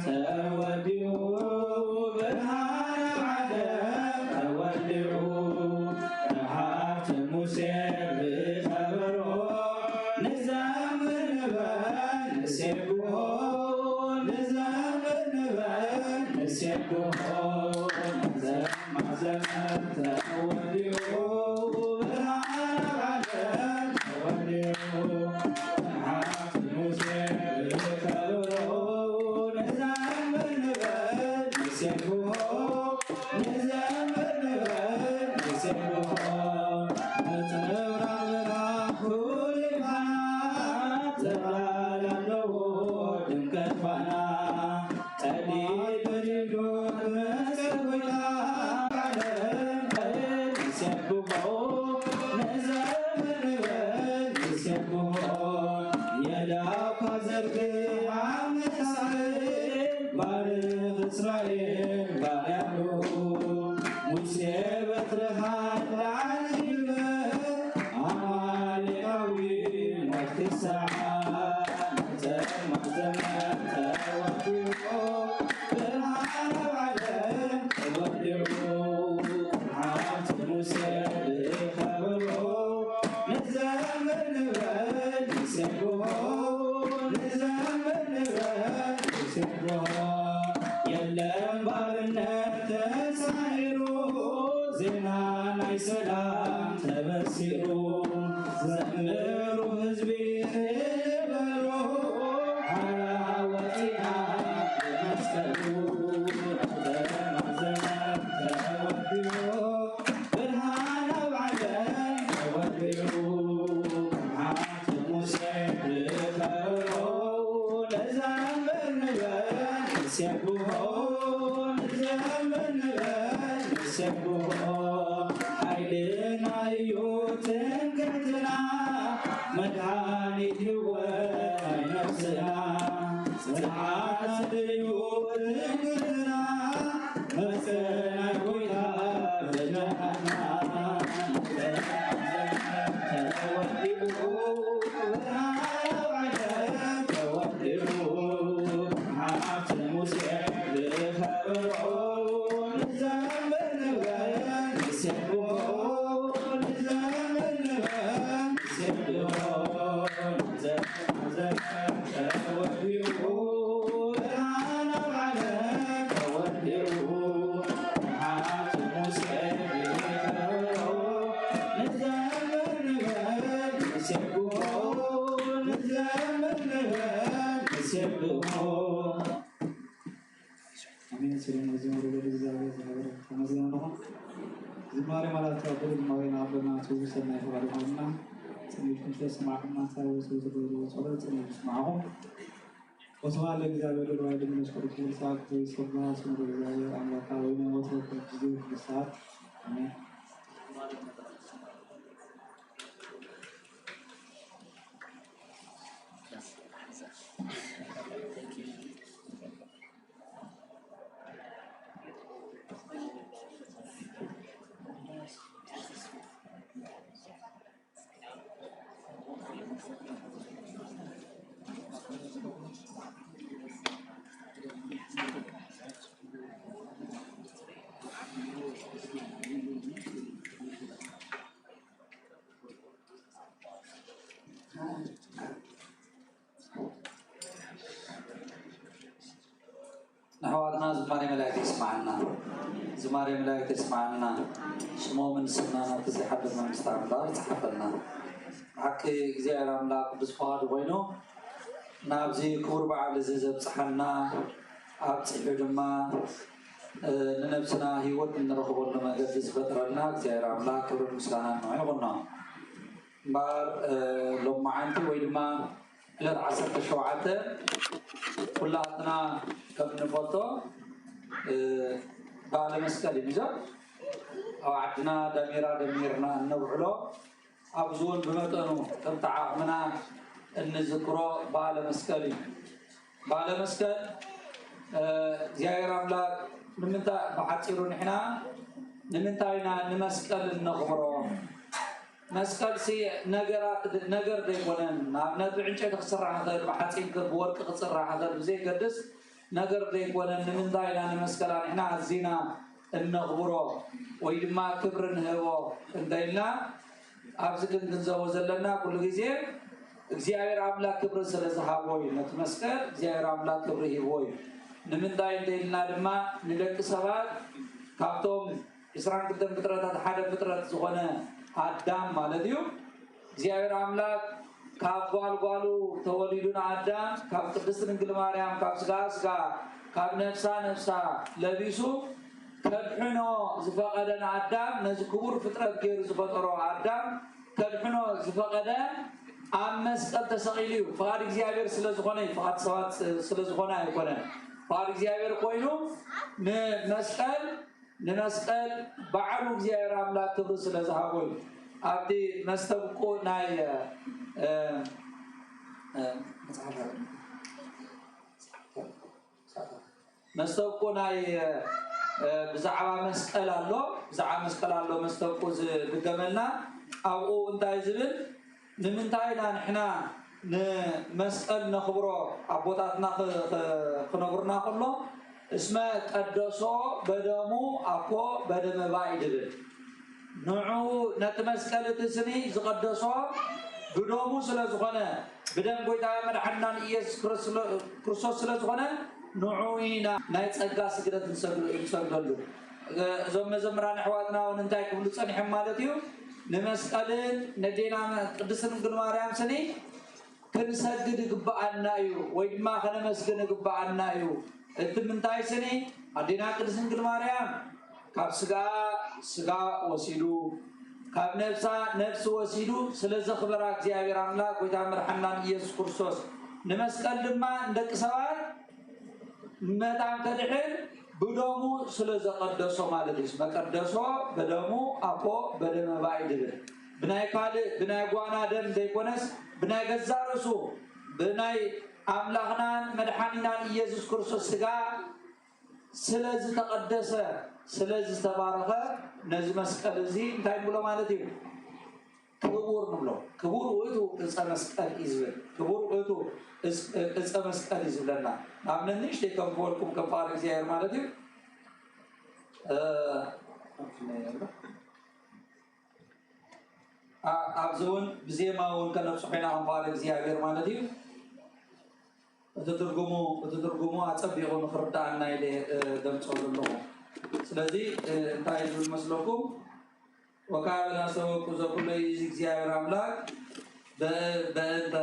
ተወዲኡ ብርሃነ ዓለም ተወዲኡ ረሃብቲ ሙሴ ብኸበሮ ንዘምር ንበል ንሴብሖ ንዘምር ንበል ንሴብሖ። ዘማ ዘመር ተወዲኡ ብርሃነ ዓለም ተወዲኡ ረሃብቲ ሙሴ ብኸበሮ ንዘምር ንበል ንሴብሖ ንዘምር ንበል ንሴብሖ። ነጸብራቕ ብርሃን ኩሉ ይብሃና፣ ጸብላል ኣለዎ ድምቀት ባና። ጠሊል በሊሉ መስቀል ጎይታ ዓለም ንሴብሖ ንዘምር ንበል ንሴብሖ። የዳኳ ዘርግሕ ኣብ መሳፍንት ባርኽ እስራኤል ባርያኡ። ሙሴ በትርኻ ላዕሊ ግበር ኣማሌቃዊ ሞት ክሳዕ። ነጸብራቕ ዘመር ተወዲኡ ብርሃን ኣብ ዓለም ተወዲኡ። ረሃብቲ ሙሴ ብኸበሮ ንዘምር ንበል ንሴብሖ ንሰብሖ ንዘምር ንበል ንሰብሖ። ሓይልና እዩ ትምክሕትና፣ መድሓኒት ህይወት ናይ ነፍስና። ጽንዓት እዩ ትምክሕትና፣ መስቀል ናይ ጎይታ በጃና። ተወዲኡ ብርሃን ኣብ ዓለም ተወዲኡ፣ መሓፍቲ ሙሴ ብኸበሮ ንዘምር ንበል ንሰብሖ፣ ንዘምር ንበል ንሰብሖ። ኣሜን። ስለ መዝሙር ወደ እግዚኣብሔር ዝሃበረ ተመስገን ይኹን። ዝማሬ መላእክት ኣብ ኩሉ ዝማሬ ንኣቦና ክቡር ሰናይ ፍቓዱ ይኹንና። ጽን ኢልኩም ስለዝሰማዕኹምና፣ እንታይ ወስዱ ትገብርዎ ጸሎት ጽን ኢሉ ይስማዕኹም። ወስብሐት ለእግዚኣብሔር ወለወላዲቱ ድንግል ወለመስቀሉ ክቡር። ሰዓት ይሰማ ስሙ ለእግዚኣብሔር ኣምላካ ወይነ ወትሮ ኩሉ ጊዜ ኩሉ ሰዓት። ኣሜን። ንኣሕዋትና ዝማሬ መላእክት የስምዓልና፣ ዝማሬ መላእክት የስምዓልና። ስሞምን ስምና ናብቲ ዘይሓድር መንግስቲ ኣምላኽ ይጽሓፈልና። ብሓቂ እግዚኣብሔር ኣምላኽ ቅዱስ ፍቓዱ ኮይኑ ናብዚ ክቡር በዓል እዚ ዘብጽሓና፣ ኣብጺሑ ድማ፣ እ፣ ንነብስና ህይወት እንረኽበሉ መገዲ ዝፈጠረልና እግዚኣብሔር ኣምላኽ ክብርን ምስጋናን ንዕኡ ይኹኖ። እምበኣር፣ እ፣ ሎማዓንቲ ወይ ድማ ዕለት ዓሰርተ ሸውዓተ ኩላትና ከም እንፈልጦ፣ እ፣ በዓለ መስቀል እዩ። እዞም ኣብ ዓድና ዳሜራ ደሚርና እነውዕሎ፣ ኣብዚ እውን ብመጠኑ ከምቲ ዓቕምና እንዝክሮ በዓለ መስቀል እዩ። በዓለ መስቀል፣ እ፣ እግዚኣብሔር ኣምላኽ ንምንታይ፣ ብሓጺሩ ንሕና ንምንታይ ኢና ንመስቀል እነኽብሮ? መስቀልሲ ነገራት፣ ነገር ዘይኮነን፣ ንኣብነት ብዕንጨይቲ ክስራሕ ይኽእል፣ ብሓጺን፣ ብወርቂ ክስራሕ ይኽእል፣ ብዘይገድስ ነገር ዘይኮነን፣ ንምንታይ ኢና ንመስቀል ኣንሕና ኣዚና እነኽብሮ ወይ ድማ ክብሪ ንህቦ እንተኢልና፣ ኣብዚ ክንግንዘቦ ዘለና ኩሉ ግዜ እግዚኣብሔር ኣምላኽ ክብሪ ስለ ዝሃቦ እዩ። ነቲ መስቀል እግዚኣብሔር ኣምላኽ ክብሪ ሂብዎ እዩ። ንምንታይ እንተኢልና ድማ ንደቂ ሰባት ካብቶም ዕስራን ክልተን ፍጥረታት ሓደ ፍጥረት ዝኾነ ኣዳም ማለት እዩ። እግዚኣብሔር ኣምላኽ ካብ ጓል ጓሉ ተወሊዱ ንኣዳም ካብ ቅድስት ድንግል ማርያም ካብ ስጋ ስጋ ካብ ነፍሳ ነፍሳ ለቢሱ ከድሕኖ ዝፈቐደ ንኣዳም ነዚ ክቡር ፍጥረት ገይሩ ዝፈጠሮ ኣዳም ከድሕኖ ዝፈቐደ ኣብ መስቀል ተሰቒሉ እዩ። ፍቓድ እግዚኣብሔር ስለ ዝኾነ እዩ። ፍቓድ ሰባት ስለ ዝኾነ ኣይኮነን። ፍቓድ እግዚኣብሔር ኮይኑ ንመስቀል ንመስቀል ባዕሉ እግዚኣብሔር ኣምላኽ ክብሪ ስለ ዝሃቦ እዩ። ኣብቲ መስተብቁ ናይ፣ እ፣ እ፣ መጽሓፍ መስተብቁ ናይ፣ እ፣ ብዛዕባ መስቀል ኣሎ፣ ብዛዕባ መስቀል ኣሎ መስተብቁ ዝድገመልና። ኣብኡ እንታይ ዝብል ንምንታይ ኢና ንሕና ንመስቀል ነኽብሮ? ኣቦታትና ኽ-፣ ኽ-፣ ክነግሩና ከሎ፣ "እስመ ቀደሶ በደሙ ኣኮ በደመ ባይ" ድብል። ንዑ ነቲ መስቀል እቲ ስኒ ዝቐደሶ ብደሙ ስለ ዝኾነ፣ ብደም ጎይታ መድሓንናን ኢየሱስ ክርስሎ-፣ ክርስቶስ ስለ ዝኾነ፣ ንዑ ኢና ናይ ጸጋ ስግደት ንሰግ-፣ ንሰግደሉ። እዞም መዘምራን ኣሕዋትና እውን እንታይ ክብሉ ጸኒሖም ማለት እዩ? ንመስቀልን ነዴና ቅድስት ድንግል ማርያም ስኒ ክንሰግድ ይግብኣና እዩ፣ ወይ ድማ ከነመስግን ይግብኣና እዩ። እቲ ምንታይ ስኒ? ኣዴና ቅድስት ድንግል ማርያም ካብ ስጋ ስጋ ወሲዱ፣ ካብ ነፍሳ ነፍሲ ወሲዱ ስለ ዘኽበራ እግዚኣብሔር ኣምላኽ ጎይታ መድሓናን ኢየሱስ ክርስቶስ፣ ንመስቀል ድማ ንደቂ ሰባት መታን ከድሕን ብደሙ ስለ ዘቐደሶ ማለት እዩ። መቀደሶ በደሙ ኣቦ በደመ ባይ ድብል ብናይ ካልእ ብናይ ጓና ደም ዘይኮነስ ብናይ ገዛ ርእሱ ብናይ ኣምላኽናን መድሓኒናን ኢየሱስ ክርስቶስ ስጋ ስለ ዝተቐደሰ ስለ ዝተባረኸ ነዚ መስቀል እዚ እንታይ ንብሎ ማለት እዩ? ክቡር ንብሎ። ክቡር ውእቱ ዕፀ መስቀል እዩ ዝብል። ክቡር ውእቱ ዕፀ መስቀል እዩ ዝብለና። ንኣብነት ንእሽተይ ከም ክበልኩም ከም ፍቓድ እግዚኣብሔር ማለት እዩ። ኣብዚ እውን ብዜማ እውን ከነብፅሖ ኢና ከም ፍቓድ እግዚኣብሔር ማለት እዩ። እቲ ትርጉሙ እቲ ትርጉሙ ኣፀቢቑ ንክርዳኣና ኢለ ደምፆ ዘለኹ። ስለዚ እንታይ ዝብል መስለኩም? ወካዕበ ናስተወቁ ዘኩሎ ይእዚ እግዚኣብሔር ኣምላክ በእንተ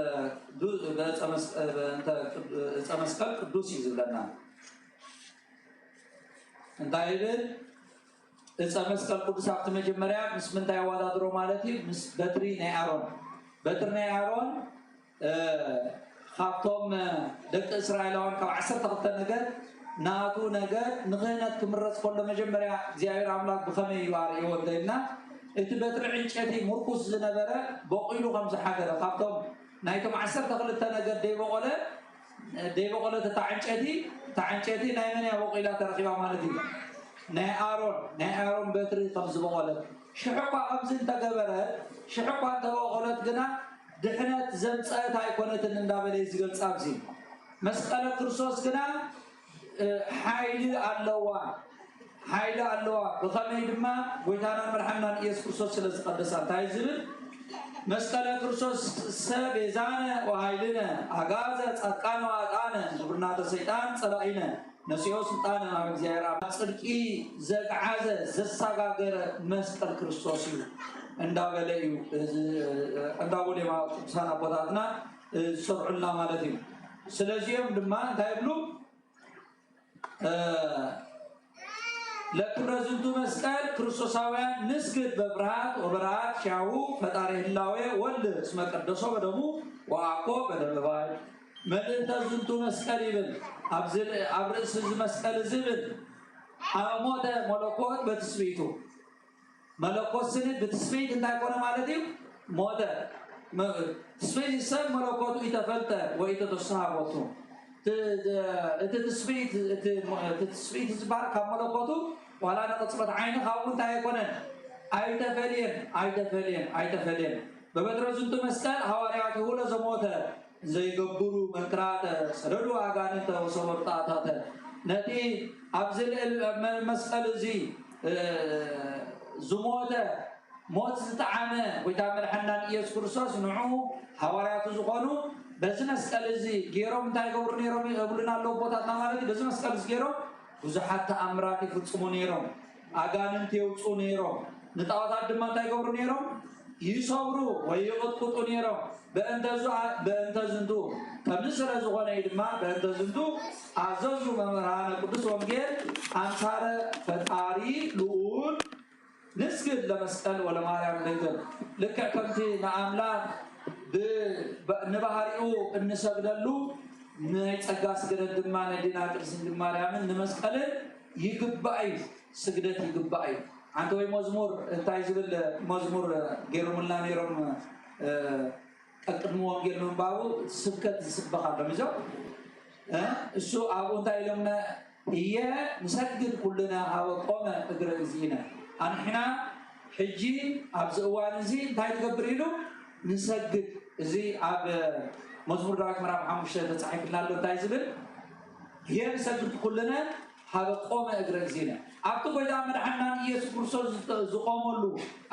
ዕፀ መስቀል ቅዱስ እዩ ዝብለና። እንታይ ይብል? ዕፀ መስቀል ቅዱስ ኣብቲ መጀመርያ ምስ ምንታይ ኣወዳድሮ ማለት እዩ? ምስ በትሪ ናይ ኣሮን። በትሪ ናይ ኣሮን ካብቶም ደቂ እስራኤላውያን ካብ ዓሰርተ ክልተ ነገድ ናቱ ነገድ ንክህነት ክምረፅ ከሎ መጀመርያ እግዚኣብሔር ኣምላክ ብኸመይ እዩ ኣርእይዎ እንተኢልና፣ እቲ በትሪ ዕንጨቲ ምርኩስ ዝነበረ በቂሉ ከም ዝሓደረ፣ ካብቶም ናይቶም ዓሰርተ ክልተ ነገድ ደይበቆለ ደይበቆለት እታ ዕንጨቲ እታ ዕንጨቲ ናይ መን እያ በቂላ ተረኪባ ማለት እዩ? ናይ ኣሮን ናይ ኣሮን በትሪ ከም ዝበቆለት። ሽሕ እኳ ከምዚ እንተገበረት ሽሕ እኳ እንተበቆለት ግና ድሕነት ዘምፀአት ኣይኮነትን እንዳበለ እዩ ዝገልፃ። ኣብዚ መስቀለ ክርስቶስ ግና ሓይሊ ኣለዋ። ሓይሊ ኣለዋ። ብኸመይ ድማ ጎይታናን መድሓንናን ኢየሱስ ክርስቶስ ስለ ዝቐደሳ እንታይ ዝብል መስቀለ ክርስቶስ ሰ ቤዛነ ወሃይልነ ኣጋዘ ጻድቃነ ወኣጣነ ግብርናተ ሰይጣን ጸላኢነ ነሲኦ ስልጣነ ናብ እግዚኣብሔር ኣብ ጽድቂ ዘግዓዘ ዘሳጋገረ መስቀል ክርስቶስ እዩ እንዳበለ እዩ እንዳበሉ ቅዱሳን ኣቦታትና ዝሰርዑልና ማለት እዩ። ስለዚኦም ድማ እንታይ ይብሉ? ለክብረ ዝንቱ መስቀል ክርስቶሳውያን ንስግድ በፍርሃት ወበረሃት ሻሁ ፈጣሪ ህላዌ ወልድ እስመ ቀደሶ በደሙ ወአኮ በደመ ባይ። መልእልተ ዝንቱ መስቀል ይብል ኣብ ርእሲ እዚ መስቀል እዚ ይብል ኣሞተ መለኮት በትስብእቱ መለኮት ስኒ ብትስብእት እንታይ ኮነ ማለት እዩ? ሞተ። ትስብእት ሰብ መለኮቱ ኢተፈልጠ ወይ ኢተተስሃቦቱ። እቲ ትስብእት ዝበሃል ካብ መለኮቱ ዋላ ንቅፅበት ዓይኒ ካብኡ እንታይ ኣይኮነን። ኣይተፈልየን፣ ኣይተፈልየን፣ ኣይተፈልየን። በበትረ ዝንቱ መስቀል ሃዋርያት ይሁለ ዘሞተ ዘይገብሩ መንክራተ ሰደዱ ኣጋንንተ ወሰበሩ ጣእታተ። ነቲ ኣብዚ ልእል መስቀል እዚ ዝሞተ ሞት ዝጠዓመ ጎይታ መድሓናን ኢየሱስ ክርስቶስ ንዑ ሃዋርያቱ ዝኾኑ በዚ መስቀል እዚ ገይሮም እንታይ ይገብሩ ነይሮም ይብሉና ኣለዉ ኣቦታትና ማለት እዩ። በዚ መስቀል እዚ ገይሮም ብዙሓት ተኣምራት ይፍፅሙ ነይሮም። ኣጋንንት የውፁ ነይሮም። ንጣዖታት ድማ እንታይ ይገብሩ ነይሮም? ይሰብሩ ወይ ይቕጥቅጡ ነይሮም። በእንተ ዝንቱ ከምዚ ስለ ዝኾነ እዩ ድማ በእንተ ዝንቱ ኣዘዙ መምህራነ ቅዱስ ወንጌል ኣምሳለ ፈጣሪ ልኡል ንስግድ ለመስቀል ወለማርያም ድንግል። ልክዕ ከምቲ ንኣምላኽ ንባህሪኡ እንሰግደሉ ናይ ጸጋ ስግደት ድማ ነዲና ቅድስት ድንግል ማርያምን ንመስቀልን ይግባእ እዩ። ስግደት ይግባእ እዩ። ኣንተ ወይ መዝሙር እንታይ ዝብል መዝሙር ገይሮምልና ነይሮም? ቀቅድሚ ወንጌል ምንባቡ ስብከት ዝስበኽ ኣሎ። እዞ እሱ ኣብኡ እንታይ ኢሎምና? እየ ንሰግድ ኩልና ሀበ ቆመ እግረ እግዚእነ። ኣንሕና ሕጂ ኣብዚ እዋን እዚ እንታይ ንገብር ኢሉ ንሰግድ። እዚ ኣብ መዝሙር ዳዊት ምዕራፍ ሓሙሽተ ተፃሒፍና ኣሎ። እንታይ ዝብል? እየ ንሰግድ ኩልና ሀበ ቆመ እግረ እግዚእነ። ኣብቲ ጎይታ መድሓናን ኢየሱስ ክርስቶስ ዝቆመሉ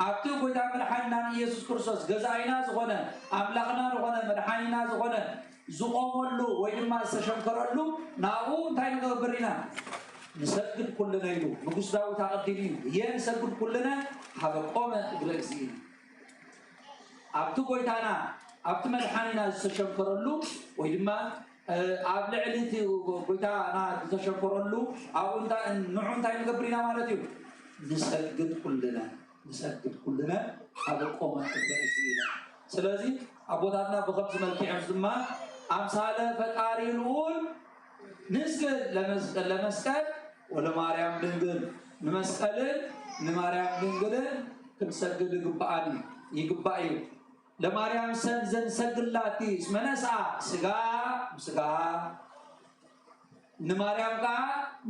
ኣብቲ ጎይታ መድሓናን ኢየሱስ ክርስቶስ ገዛኢና ዝኾነ ኣምላኽና ዝኾነ መድሓኒና ዝኾነ ዝቆመሉ ወይ ድማ ዝተሸንከረሉ ናብኡ እንታይ ንገብር ኢና? ንሰግድ ኩልነ ኢሉ ንጉስ ዳዊት ኣቐዲሙ እዩ። እየ ንሰግድ ኩልነ ሀበ ቆመ እግረ እግዚእነ። ኣብቲ ጎይታና ኣብቲ መድሓኒና ዝተሸንከረሉ ወይ ድማ ኣብ ልዕሊ እቲ ጎይታና ዝተሸንከረሉ ኣብኡ ንዑ እንታይ ንገብር ኢና ማለት እዩ? ንሰግድ ኩልነ ንሰግድ ኩልነ ሀበ ቆመ እግረ እግዚእነ። ስለዚ ኣቦታትና ብኸምዚ መልክዕ እዮም ድማ ኣምሳለ ፈጣሪ ልኡል ንስግድ ለመስቀል ለመስቀል ወለማርያም ድንግል፣ ንመስቀልን ንማርያም ድንግልን ክንሰግድ ይግባኣኒ ይግባእ እዩ። ለማርያም ሰን ዘንሰግድላቲ እስመ ነስኣ ስጋ ስጋ ንማርያም ከዓ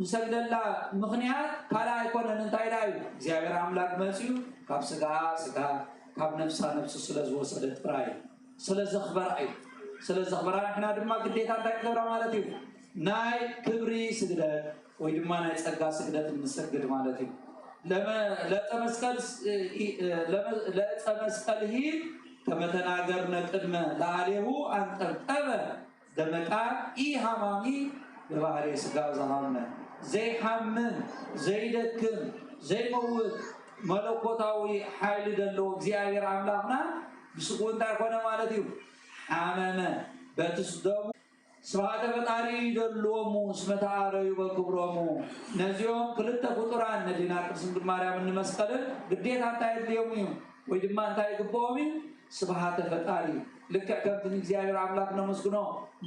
ንሰግደላ ምኽንያት ካልእ ኣይኮነን። እንታይ ደኣ እዩ? እግዚኣብሔር ኣምላክ መፅዩ ካብ ስጋ ስጋ ካብ ነፍሳ ነፍሱ ስለ ዝወሰደ ጥራይ እዩ። ስለ ዘኽበራ እዩ። ስለ ዘኽበራ ንሕና ድማ ግዴታ እንታይ ክገብራ ማለት እዩ? ናይ ክብሪ ስግደት ወይ ድማ ናይ ጸጋ ስግደት እንሰግድ ማለት እዩ። ለመ- ለጸ መስቀል ስ- ኢ- ለመ- ለጸ መስቀልሂ ከመተናገርነ ቅድመ ለአሌሁ አንጠብጠበ ደመቃ ኢ ሃማሚ በባህሪ ስጋ ዝሃምነ ዘይሓምም ዘይደክም ዘይመውት መለኮታዊ ሓይሊ ዘለዎ እግዚኣብሔር ኣምላኽና ብስጉ እንታይ ኮነ ማለት እዩ? ሓመመ በቲ ደሙ ስብሃተ ፈጣሪ ይደልዎሙ እስመ ተኣረዩ በክብሮሙ። ነዚኦም ክልተ ፍጡራን ነዲና ቅድስት ድንግል ማርያምን ንመስቀልን ግዴታ እንታይ የድልዮም እዩ ወይ ድማ እንታይ ይግብኦም እዩ? ስብሃተ ፈጣሪ። ልክዕ ከምቲ ንእግዚኣብሔር ኣምላክ ነመስግኖ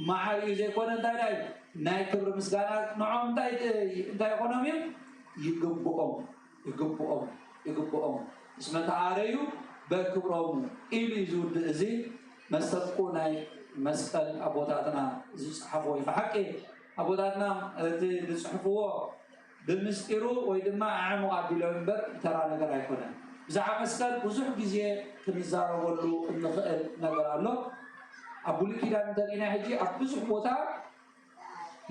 መዓር እዩ ዘይኮነ እንታይ ዳ እዩ ናይ ክብሪ ምስጋና ንዖም እንታይ እንታይ ይኾኖም እዩ? ይግብኦም ይግብኦም ይግብኦም እስመ ተኣረዩ በክብሮሙ ኢሉ እዩ ዝውድእ። እዚ መሰብቁ ናይ መስቀል ኣቦታትና ዝፀሓፎ እዩ። ብሓቂ ኣቦታትና እቲ ዝፅሕፍዎ ብምስጢሩ ወይ ድማ ኣዕሙቕ ኣቢሎም እምበር ተራ ነገር ኣይኮነን። ብዛዕባ መስቀል ብዙሕ ግዜ ክንዛረበሉ እንኽእል ነገር ኣሎ። ኣብ ብሉይ ኪዳን እንተሪእና ሕጂ ኣብ ብዙሕ ቦታ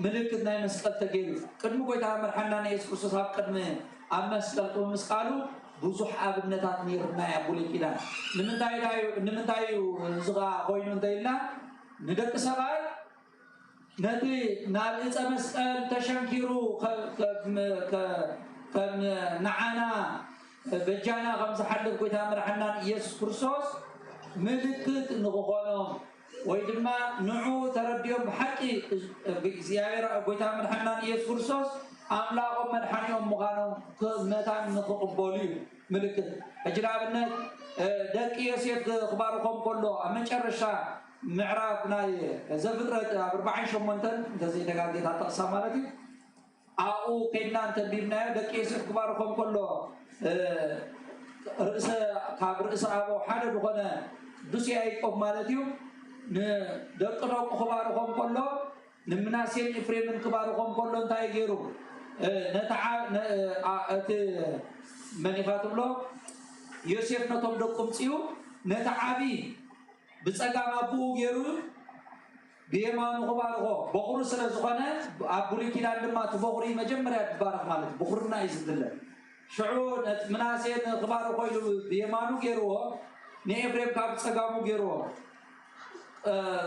ምልክት ናይ መስቀል ተገይሩ ቅድሚ ጎይታ መርሓና ንየሱስ ክርስቶስ ኣብ ቅድሚ ኣብ መስቀል ቅድሚ ምስቃሉ ብዙሕ ኣብነታት ነይርና ኣብ ብሉይ ኪዳን። ንምንታይ ዳ እዩ ንምንታይ እዩ እዚ ኸዓ ኮይኑ እንተኢልና ንደቂ ሰባት ነቲ ናብ እፀ መስቀል ተሸንኪሩ ከም ንዓና በጃና ከም ዝሓልፍ ጎይታ መርሓናን ኢየሱስ ክርስቶስ ምልክት ንክኾኖም ወይ ድማ ንዑ ተረዲኦም ብሓቂ እግዚኣብሔር ጎይታ መድሓናን ኢየሱስ ክርስቶስ ኣምላኾም መድሓኒኦም ምዃኖም መታን ንክቕበሉ እዩ ምልክት። ሕጂ ንኣብነት ደቂ ዮሴፍ ክባርኾም ከሎ ኣብ መጨረሻ ምዕራፍ ናይ ዘፍጥረት ኣብ ኣርባዓን ሸሞንተን እንተዘይተጋጌታ ጠቕሳ ማለት እዩ ኣብኡ ከይድና እንተንቢብናዮ ደቂ ዮሴፍ ክባርኾም ከሎ ርእሰ ካብ ርእሰ ኣበው ሓደ ዝኾነ ቅዱስ ያዕቆብ ማለት እዩ ንደቂ ደቁ ክባርኾም ከሎ ንምናሴን ኤፍሬምን ክባርኾም ከሎ እንታይ ገይሩ ነቲ እቲ መን ኢኻ ትብሎ ዮሴፍ ነቶም ደቁ ምፅኡ ነቲ ዓብዪ ብፀጋም ኣቦኡ ገይሩ ብየማኑ ክባርኾ በኹሪ ስለ ዝኾነ ኣብ ብሉይ ኪዳን ድማ እቲ በኹሪ መጀመርያ ዝባረኽ ማለት እዩ። ብኹርና እዩ ዝድለ። ሽዑ ምናሴ ንክባርኾ ኢሉ ብየማኑ ገይርዎ ንኤፍሬም ካብ ፀጋሙ ገይርዎ።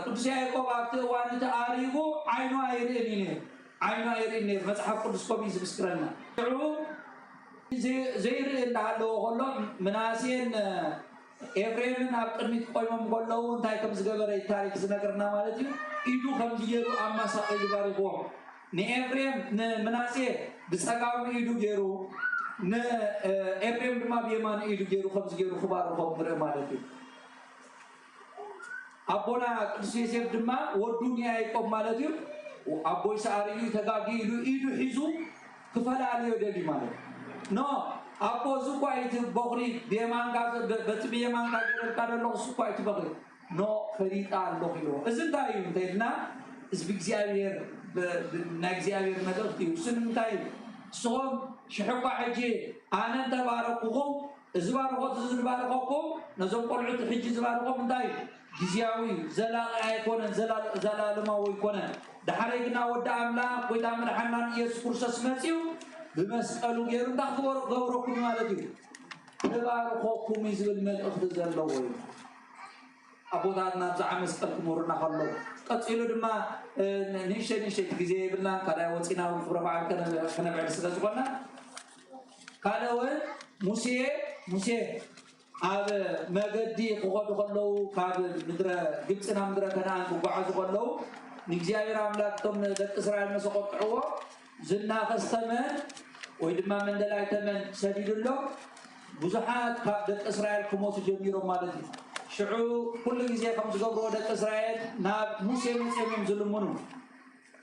ቅዱስ ያዕቆብ ኣብቲ እዋን እቲ ኣሪጉ ዓይኑ ኣይርእን እዩ ነይሩ። ዓይኑ ኣይርእን ነይሩ። መፅሓፍ ቅዱስ ከምኡ እዩ ዝምስክረና። ሽዑ ዘይርኢ እንዳሃለዎ ከሎ ምናሴን ኤፍሬምን ኣብ ቅድሚት ቆይሞም ከለዉ እንታይ ከም ዝገበረ እዩ ታሪክ ዝነግርና ማለት እዩ። ኢዱ ከም ዝገይሩ ኣማሳቒሉ ባሪኽዎም። ንኤፍሬም ንምናሴ ብፀጋሙ ኢዱ ገይሩ ንኤፍሬም ድማ ብየማኑ ኢዱ ገይሩ ከም ዝገይሩ ክባርኾም ንርኢ ማለት እዩ። ኣቦና ቅዱስ ዮሴፍ ድማ ወዱ ንያዕቆብ ማለት እዩ ኣቦይ ሰኣር እዩ ተጋጊ ኢሉ ኢዱ ሒዙ ክፈላልዮ ደልዩ ማለት ኖ ኣቦ እዚ እኳ እቲ በኹሪ ብየማንካ በቲ ብየማንካ ገረልካ ዘለኹ እሱ እኳ እቲ በኹሪ ኖ ፈሊጣ ኣለኹ ኢልዎ። እዚ እንታይ እዩ እንተኢልና እዚ ብእግዚኣብሔር ናይ እግዚኣብሔር መልእኽቲ እዩ። እሱ ንምንታይ እዩ ንስኹም ሽሕኳ ሕጂ ኣነ እንተባረኩኹም እዚ ባርኾት እዚ ዝባርኸኩም ነዞም ቆልዑት ሕጂ ዝባርኾም እንታይ እዩ? ግዜያዊ እዩ፣ ዘላቒ ኣይኮነን፣ ዘላለማዊ ኣይኮነን። ዳሕረይ ግና ወዲ ኣምላኽ ጎይታ መድሓናን ኢየሱስ ክርስቶስ መፂኡ ብመስቀሉ ገይሩ እንታይ ክገብረኩም ማለት እዩ? ክባርኸኩም እዩ ዝብል መልእኽቲ ዘለዎ እዩ። ኣቦታትና ብዛዕባ መስቀል ክምህሩና ከለዉ ቀፂሉ ድማ ንእሽተይ ንእሽተይ ግዜ የብልናን ካልኣይ ወፂና እውን ክብረ በዓል ከነብዕል ስለ ዝኾንና ካልእ እውን ሙሴ ሙሴ ኣብ መገዲ ክኸዱ ከለዉ ካብ ምድረ ግብፂ ናብ ምድረ ከነኣን ክጓዓዙ ከለዉ ንእግዚኣብሔር ኣምላክ እቶም ደቂ እስራኤል መሰቆጥዕዎ ዝናኸስ ተመን ወይ ድማ መንደላይ ተመን ሰዲዱሎም ብዙሓት ካብ ደቂ እስራኤል ክሞቱ ጀሚሮም ማለት እዩ። ሽዑ ኩሉ ግዜ ከም ዝገብርዎ ደቂ እስራኤል ናብ ሙሴ መፅዮም እዮም ዝልምኑ።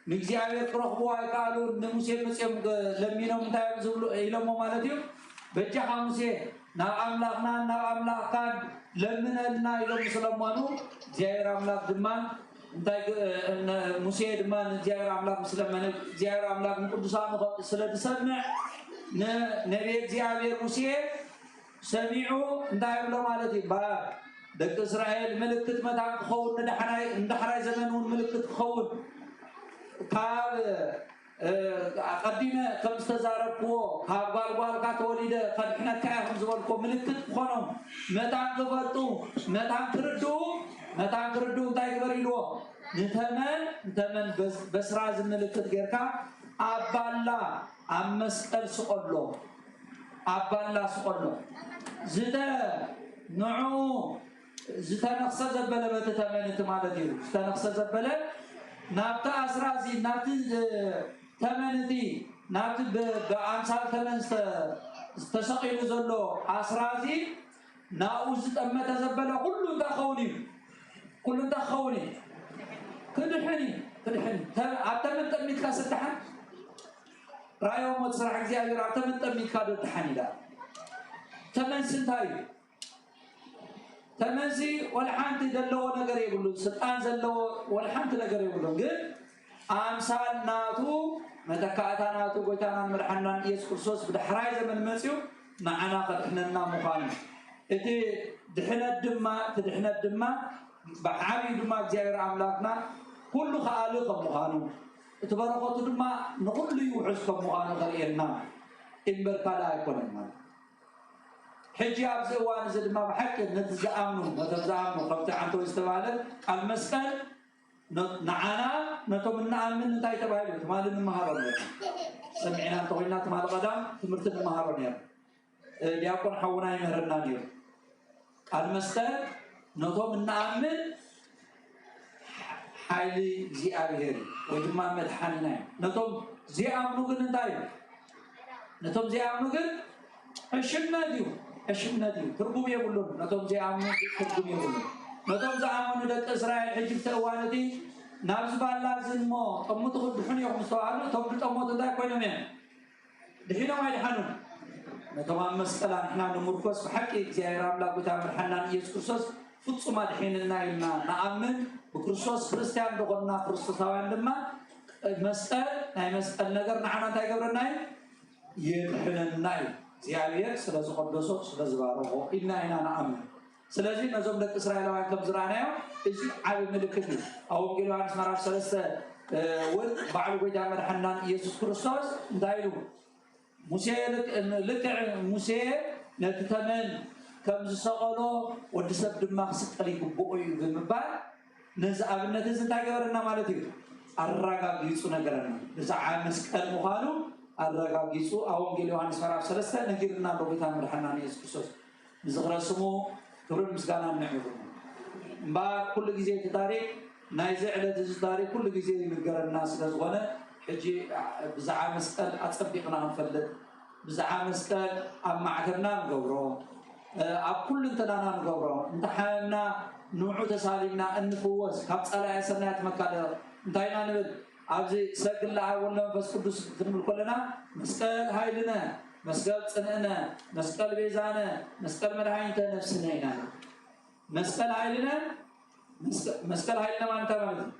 ንእግዚኣብሔር ክረኽብዎ ኣይከኣሉን። ንሙሴ መፅኦም ለሚኖም እንታይ እዮም ዝብሉ ኢሎሞ ማለት እዩ? በጃኻ ሙሴ ናብ ኣምላኽናን ናብ ኣምላኽካን ለምነልና ኢሎም ምስ ለመኑ እግዚኣብሔር ኣምላኽ ድማ እንታይ ግ- ነ- ሙሴ ድማ ንእግዚኣብሔር ኣምላኽ ምስ ለመነ እግዚኣብሔር ኣምላኽ ንቅዱሳኑ ከ- ስለ ዝሰምዕ ንነቢየ እግዚኣብሔር ሙሴ ሰሚዑ እንታይ ይብሎ ማለት እዩ? እምበኣር ደቂ እስራኤል ምልክት መታን ክኸውን ንዳሕራይ ንዳሕራይ ዘመን እውን ምልክት ክኸውን ካብ ኣቐዲመ ከም ዝተዛረብክዎ ካብ ጓልጓልካ ተወሊደ ከድሕነካ እየ ከም ዝበልኮ ምልክት ክኾኖም መታን ክፈልጡ መታን ክርድኡ መታን ክርድኡ እንታይ ግበር ኢልዎ ንተመን ንተመን በስራዚ ምልክት ጌርካ ኣብ ባላ ኣብ መስቀል ስቐሎ ኣብ ባላ ስቐሎ ዝተ ንዑ ዝተነኽሰ ዘበለ በቲ ተመን እቲ ማለት እዩ ዝተነኽሰ ዘበለ ናብቲ ኣስራዚ ናብቲ ተመን እቲ ናብቲ ብኣምሳል ተመን ዝተሰቒሉ ዘሎ ኣስራዚ ናብኡ ዝጠመተ ዘበለ ኩሉ እንታይ ክኸውን እዩ ኩሉ እንታይ ክኸውን እዩ ክድሕን እዩ ክድሕን ኣብ ተመን ጠሚትካ ስድሓን ራእዮ ሞት ስራሕ እግዚኣብሔር ኣብ ተመን ጠሚትካ ዶ ድሓን ኢላ ተመንሲ እንታይ እዩ ተመንሲ ወላ ሓንቲ ዘለዎ ነገር የብሉን ስልጣን ዘለዎ ወላ ሓንቲ ነገር የብሉን ግን ኣምሳል ናቱ መተካእታ ናቱ ጎይታናን መድሓናን ኢየሱስ ክርስቶስ ብዳሕራይ ዘመን መፅኡ ንዓና ከድሕነና ምዃኑ እቲ ድሕነት ድማ እቲ ድሕነት ድማ ብዓብዩ ድማ እግዚኣብሔር ኣምላክና ኩሉ ከኣሊ ከም ምዃኑ እቲ በረኸቱ ድማ ንኹሉ ይውሕዝ ከም ምዃኑ ከርእየና እምበር ካልእ ኣይኮነን ማለት ሕጂ ኣብዚ እዋን እዚ ድማ ብሓቂ ነቲ ዝኣምኑ ነቶም ዝኣምኑ ከምቲ ዓንተወይ ዝተባህለ ቃል መስቀል ንዓና ነቶም እንኣምን እንታይ ተባሂሉ ትማሊ ንምሃሮ ነርና ሰሚዕና እንተኮይና ትማሊ ቀዳም ትምህርቲ ንምሃሮ ነርና ዲያቆን ሓውና ይምህረና ነይሩ ቃል መስቀል ነቶም እንኣምን ሓይሊ እግዚኣብሔር እዩ ወይ ድማ መድሓኒና እዩ ነቶም ዘይኣምኑ ግን እንታይ እዩ ነቶም ዘይኣምኑ ግን ዕሽነት እዩ ዕሽነት እዩ ትርጉም የብሉን ነቶም ዘይኣምኑ ትርጉም የብሉን ነቶም ዝኣመኑ ደቂ እስራኤል ሕጂ እቲ እዋን እቲ ናብዚ ባላ እዚ እሞ ጠምቱ ክድሕኑ እዮም ዝተባሃሉ እቶም ዝጠመቱ እንታይ ኮይኖም እዮም ድሒኖም ኣይድሓኑን ነቶም ኣብ መስቀል ኣንሕና ንምርኮስ ብሓቂ እግዚኣብሔር ኣምላክ ጎይታ መድሓናን ኢየሱስ ክርስቶስ ፍጹም ኣድሒንና ኢልና ንኣምን ብክርስቶስ ክርስትያን ዝኾንና ክርስቶሳውያን ድማ መስቀል ናይ መስቀል ነገር ንዓና እንታይ ገብረና እዩ የድሕነና እዩ እግዚኣብሔር ስለ ዝቀደሶ ስለ ዝባረኮ ኢልና ኢና ንኣምን ስለዚ ነዞም ደቂ እስራኤላውያን ከም ዝረኣናዮ እዚ ዓቢ ምልክት እዩ ኣብ ወንጌል ዮሃንስ ምዕራፍ ሰለስተ እውን ባዕሉ ጎይታ መድሓናን ኢየሱስ ክርስቶስ እንታይ ኢሉ ሙሴ ልክዕ ሙሴ ነቲ ተመን ከም ዝሰቐሎ ወዲ ሰብ ድማ ክስቀል ይግብኦ እዩ ብምባል ነዚ ኣብነት እዚ እንታይ ገበረና ማለት እዩ ኣረጋጊፁ ነገረና ብዛዓ መስቀል ምዃኑ ኣረጋጊፁ ኣብ ወንጌል ዮሃንስ ምዕራፍ ሰለስተ ነጊርና ኣሎ ጌታ መድሓና ንየሱስ ክርስቶስ ንዝኽረ ስሙ ክብርን ምስጋናን ንዕኹም እምበኣር ኩሉ ግዜ እቲ ታሪክ ናይዚ ዕለት እዚ ታሪክ ኩሉ ግዜ ይንገረና ስለ ዝኾነ ሕጂ ብዛዓ መስቀል ኣፀቢቕና ክንፈልጥ ብዛዓ መስቀል ኣብ ማዕተብና ንገብሮ ኣብ ኩሉ እንትናና ንገብሮ እንተሓመምና ንዑ ተሳሊምና እንፍወስ ካብ ፀላኢ ሰናያት መካደ እንታይ ኢና ንብል ኣብዚ ሰግድ ለአብ ወወልድ ወመንፈስ ቅዱስ ክንብል ከለና መስቀል ኃይልነ፣ መስቀል ጽንዕነ፣ መስቀል ቤዛነ፣ መስቀል መድኃኒተ ነፍስነ ኢና። መስቀል ኃይልነ፣ መስቀል ኃይልነ ማለት ማለት እዩ።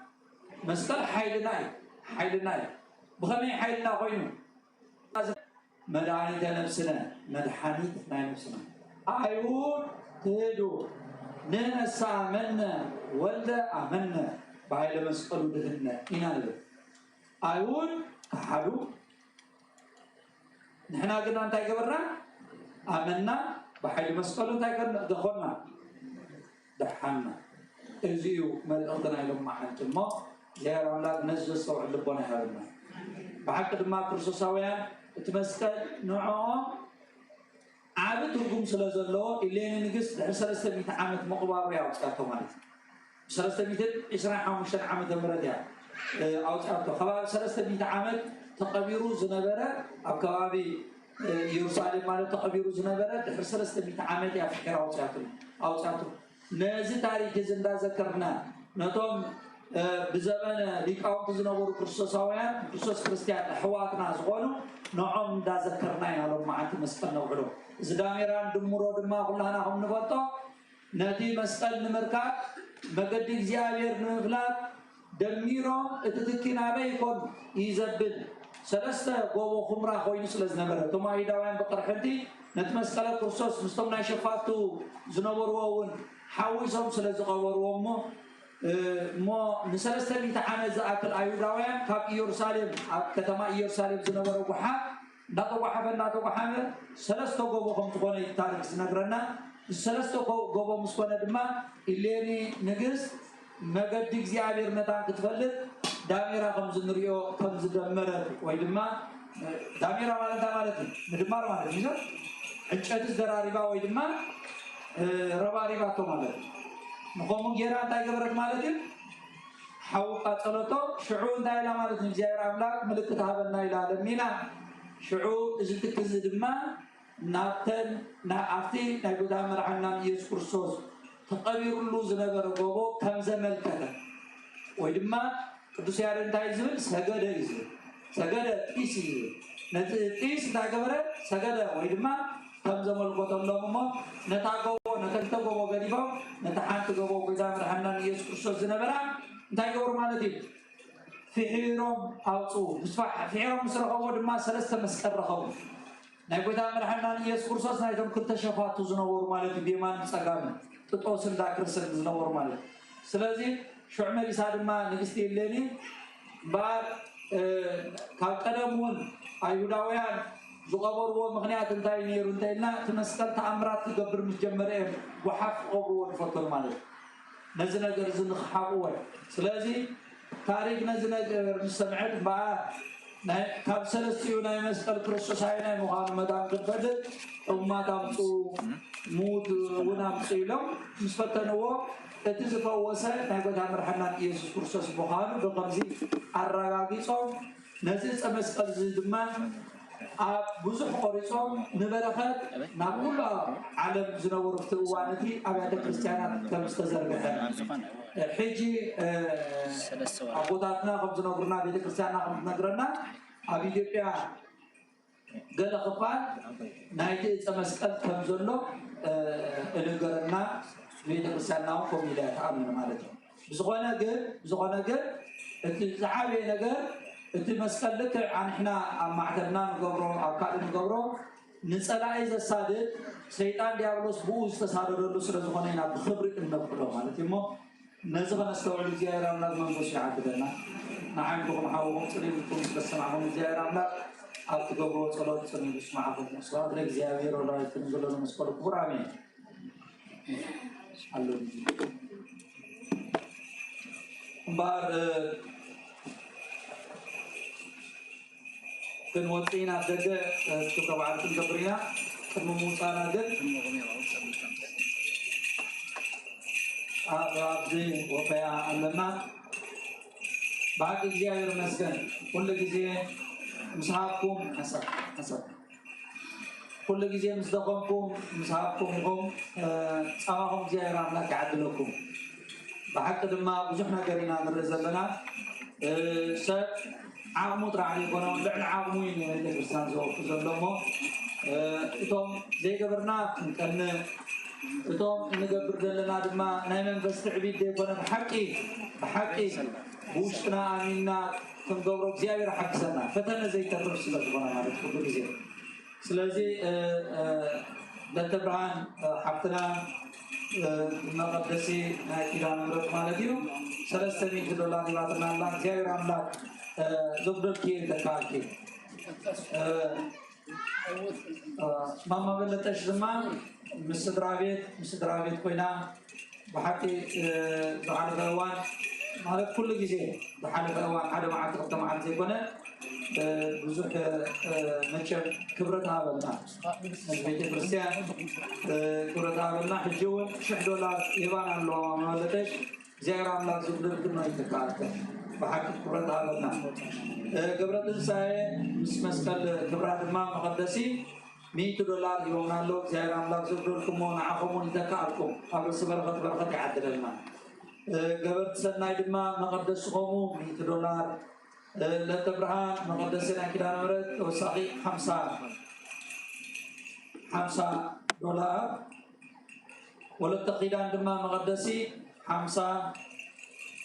መስቀል ኃይልና እዩ። ኃይልና እዩ። ብኸመይ ኃይልና ኮይኑ? መድኃኒተ ነፍስነ፣ መድኃኒት ናይ ነፍስና። አይሁድ ክህዱ፣ ንሕነሳ አመነ፣ ወልደ አመነ፣ በኃይለ መስቀሉ ድህነ ኢና ንብል። አይሁድ ከሓዱ፣ ንሕና ግና እንታይ ገበርና? ኣመና፣ ብሓይሊ መስቀሉ እንታይ ገርና? ደኾና፣ ደሓና። እዚ እዩ መልእኽቲ ናይ ሎማዓንቲ እሞ እግዚኣብሔር ኣምላክ ነዚ ዘስተውዕል ልቦና ይሃበና። ብሓቂ ድማ ክርስቶሳውያን እቲ መስቀል ንዕኦም ዓቢ ትርጉም ስለ ዘለዎ ኢሌኒ ንግስት ድሕሪ ሰለስተ ሚእቲ ዓመት ምቕባሩ እያ ኣውፅኣቶ ማለት እዩ። ብሰለስተ ሚእትን ዕስራን ሓሙሽተን ዓመተ ምህረት እያ ኣውፅኣቶ። ከባቢ ሰለስተ ሚእቲ ዓመት ተቐቢሩ ዝነበረ ኣብ ከባቢ ኢየሩሳሌም ማለት ተቐቢሩ ዝነበረ ድሕሪ ሰለስተ ሚእቲ ዓመት እያ ፍሒራ ኣውፅኣቶ ኣውፅኣቶ። ነዚ ታሪክ እዚ እንዳዘከርና ነቶም ብዘበነ ሊቃውንቲ ዝነበሩ ክርስቶሳውያን፣ ክርስቶስ ክርስቲያን ኣሕዋትና ዝኾኑ፣ ንዖም እንዳዘከርና ኢና ሎም መዓልቲ መስቀል ነውዕሎ። እዚ ዳሜራን ድምሮ ድማ ኩላህና ከም ንፈልጦ፣ ነቲ መስቀል ንምርካብ፣ መገዲ እግዚኣብሔር ንምፍላጥ፣ ደሚሮም እቲ ትኪ ናበይ ይኾን እዩ ዘብል ሰለስተ ጎቦ ኹምራ ኮይኑ ስለ ዝነበረ፣ እቶም ኣይሁዳውያን ብቕርሕንቲ ነቲ መስቀለ ክርስቶስ ምስቶም ናይ ሸፋቱ ዝነበርዎ እውን ሓዊሶም ስለ ዝቐበርዎ እሞ፣ እሞ ንሰለስተ ሚእቲ ዓመት ዝኣክል ኣይሁዳውያን ካብ ኢየሩሳሌም፣ ኣብ ከተማ ኢየሩሳሌም ዝነበረ ጓሓፍ እንዳተጓሓፈ እንዳተጓሓፈ ሰለስተ ጎቦ ከም ዝኾነ እዩ ታሪክ ዝነግረና። ሰለስተ ጎቦ ምስ ኮነ ድማ ኢሌኒ ንግስት መገዲ እግዚኣብሔር መታን ክትፈልጥ ዳሜራ ከም ዝንሪኦ ከም ዝደመረት ወይ ድማ ዳሜራ ማለት እንታይ ማለት እዩ? ምድማር ማለት እዩ። ዕንጨቲ ዝደራሪባ ወይ ድማ ረባሪባቶ ማለት እዩ። ንኸምኡ ጌራ እንታይ ገበረት ማለት እዩ? ሓዊ ቃጸለቶ። ሽዑ እንታይ ኢላ ማለት እዩ? እግዚኣብሔር ኣምላኽ ምልክት ሃበና ኢላ ለሚና። ሽዑ እዚ ትኪ እዚ ድማ ናብተን ኣብቲ ናይ ጎይታ መድሓንና ኢየሱስ ክርስቶስ ተቐቢሩሉ ዝነበረ ጎቦ ከም ዘመልከተ ወይ ድማ ቅዱስ ያሬድ እንታይ ዝብል ሰገደ እዩ ዝብል ሰገደ ጢስ እዩ ዝብል ነቲ ጢስ እንታይ ገበረ ሰገደ ወይ ድማ ከም ዘመልከተሎም እሞ ነታ ጎቦ ነተልተ ጎቦ ገዲፎም ነቲ ሓንቲ ጎቦ ጎይታ መድሓንና ኢየሱስ ክርስቶስ ዝነበራ እንታይ ገበሩ ማለት እዩ ፍሒሮም ኣውፅኡ። ፍሒሮም ምስ ረኸብዎ ድማ ሰለስተ መስቀል ረኸቡ። ናይ ጎይታ መድሓንና ኢየሱስ ክርስቶስ ናይቶም ክልተ ሸፋቱ ዝነበሩ ማለት እዩ ብየማን ብፀጋም ጥጦስን ዳክርስን ዝነበሩ ማለት እዩ። ስለዚ ሽዑ መሊሳ ድማ ንግስቲ እሌኒ እምበኣር ካብ ቀደም እውን ኣይሁዳውያን ዝቐበርዎ ምክንያት እንታይ ነይሩ እንተኢልና እቲ መስቀል ተኣምራት ክገብር ምስ ጀመረ እዮም ጓሓፍ ክቐብርዎ ዝፈተኑ ማለት እዩ። ነዚ ነገር እዚ ንክሓብእዎ ስለዚ ታሪክ ነዚ ነገር ዝሰምዐት እምበኣር ካብ ሰለስቲኡ ናይ መስቀል ክርስቶስ ኣይናይ ምዃኑ መታን ክንፈልጥ ሕሙማት ኣምፅኡ ምዉት እውን ኣምፅኡ ኢሎም ምስ ፈተንዎ እቲ ዝፈወሰ ናይ ጎይታ መድሓና ኢየሱስ ክርስቶስ ምዃኑ ብከምዚ ኣረጋጊፆም ነዚ ዕፀ መስቀል እዚ ድማ ኣብ ብዙሕ ቆሪፆም ንበረኸት ናብ ኩሉ ዓለም ዝነበሩ እቲ እዋን እቲ ኣብያተ ክርስቲያናት ከም ዝተዘርግሐ ሕጂ ኣቦታትና ከም ዝነግሩና ቤተክርስትያንና ከም ዝነግረና ኣብ ኢትዮጵያ ገለ ክፋል ናይቲ ዕፀ መስቀል ከም ዘሎ እንገረና ቤተክርስትያንና እውን ከምኡ ኢላ ትኣምን ማለት እዩ። ብዝኾነ ግን ብዝኾነ ግን እቲ ዝዓበየ ነገር እቲ መስቀል ልክዕ ኣንሕና ኣብ ማዕተብና ንገብሮ ኣብ ካልእ ንገብሮ ንፀላኢ ዘሳድድ ሰይጣን ዲያብሎስ ብኡ ዝተሳደደሉ ስለ ዝኾነ ኢና ብክብሪ እነብሎ ማለት እዩ እሞ ነዚ ከነስተውዕል እግዚኣብሔር ኣምላክ መንፈሱ ይዓግበና። ንዓይንኩም ሓውኩም ፅሊልኩም ስለዝሰማዕኩም እግዚኣብሔር ኣምላክ ኣብ ትገብርዎ ፀሎት ፅን ኢሉ ይስማዕኩም። ስብሐት ለእግዚኣብሔር ወለወላዲቱ ድንግል ወለመስቀሉ ክቡር ኣሜን። ኣሎ እምበኣር ክንወፅእ ኢና ደገ ክብረ በዓል ክንገብር ኢና። ቅድሚ ምውፃእና ግን ኣብዚ ወፈያ ኣለና። ብሓቂ እግዚኣብሔር ይመስገን ኩሉ ግዜ ምስ ሃብኩም ሓሳብ ሓሳብ ኩሉ ግዜ ምስ ደኸምኩም ምስ ሃብኩም ኢኹም ፃማኹም እግዚኣብሔር ኣምላክ ይዓድለኩም። ብሓቂ ድማ ብዙሕ ነገር ኢና ንርኢ ዘለና። ሰብ ዓቕሙ ጥራሕ ዘይኮነ ልዕሊ ዓቕሙ እዩ ንቤተክርስትያን ዘወፉ ዘሎ እሞ እቶም ዘይገበርና ክንቀንእ እቶም እንገብር ዘለና ድማ ናይ መንፈስ ትዕቢት ዘይኮነ ብሓቂ ብሓቂ ብውሽጥና ኣሚንና ክንገብሮ እግዚኣብሔር ሓግዘና ፈተነ ዘይተርፍ ስለዝኾነ ማለት ኩሉ ግዜ ስለዚ በተ ብርሃን ሓፍትና መቐደሲ ናይ ኪዳነ ምሕረት ማለት እዩ ሰለስተ ሚእቲ ዶላር ሂባትና ኣላ እግዚኣብሔር ኣምላክ ዘጉደልኪ የብለካልኪ ማማ በለጠሽ ድማ ምስ ስድራ ቤት ምስ ስድራ ቤት ኮይና ብሓቂ ዝሓለፈ እዋን ማለት ኩሉ ግዜ ዝሓለፈ እዋን ሓደ መዓልቲ ክልተ መዓልቲ ዘይኮነ ብዙሕ መቸም ክብረት ሃበልና ቤተክርስትያን ክብረት ሃበልና ሕጂ እውን ሽሕ ዶላር ይህባን ኣለዋ ማማ በለጠሽ እግዚኣብሔር ኣምላክ ዝብልልክና ይተካኣልከ ብሓቂ ክብረት ሃበልና ገብረ ትንሳኤ ምስ መስቀል ክብራ ድማ መቐደሲ ሚእቲ ዶላር ሂቦምና ኣለዉ እግዚኣብሔር ኣምላክ ዘጉደልኩሞ ንዓኹም እውን ይተካኣልኩም ኣብ ርእሲ በረኸት በረኸት ይዓድለልና ገበርቲ ሰናይ ድማ መቐደሲ ኾሙ ሚእቲ ዶላር፣ ለተ ብርሃን መቐደሲ ናይ ኪዳነ ምሕረት ተወሳኺ ሓምሳ ሓምሳ ዶላር፣ ወለተ ኪዳን ድማ መቐደሲ ሓምሳ፣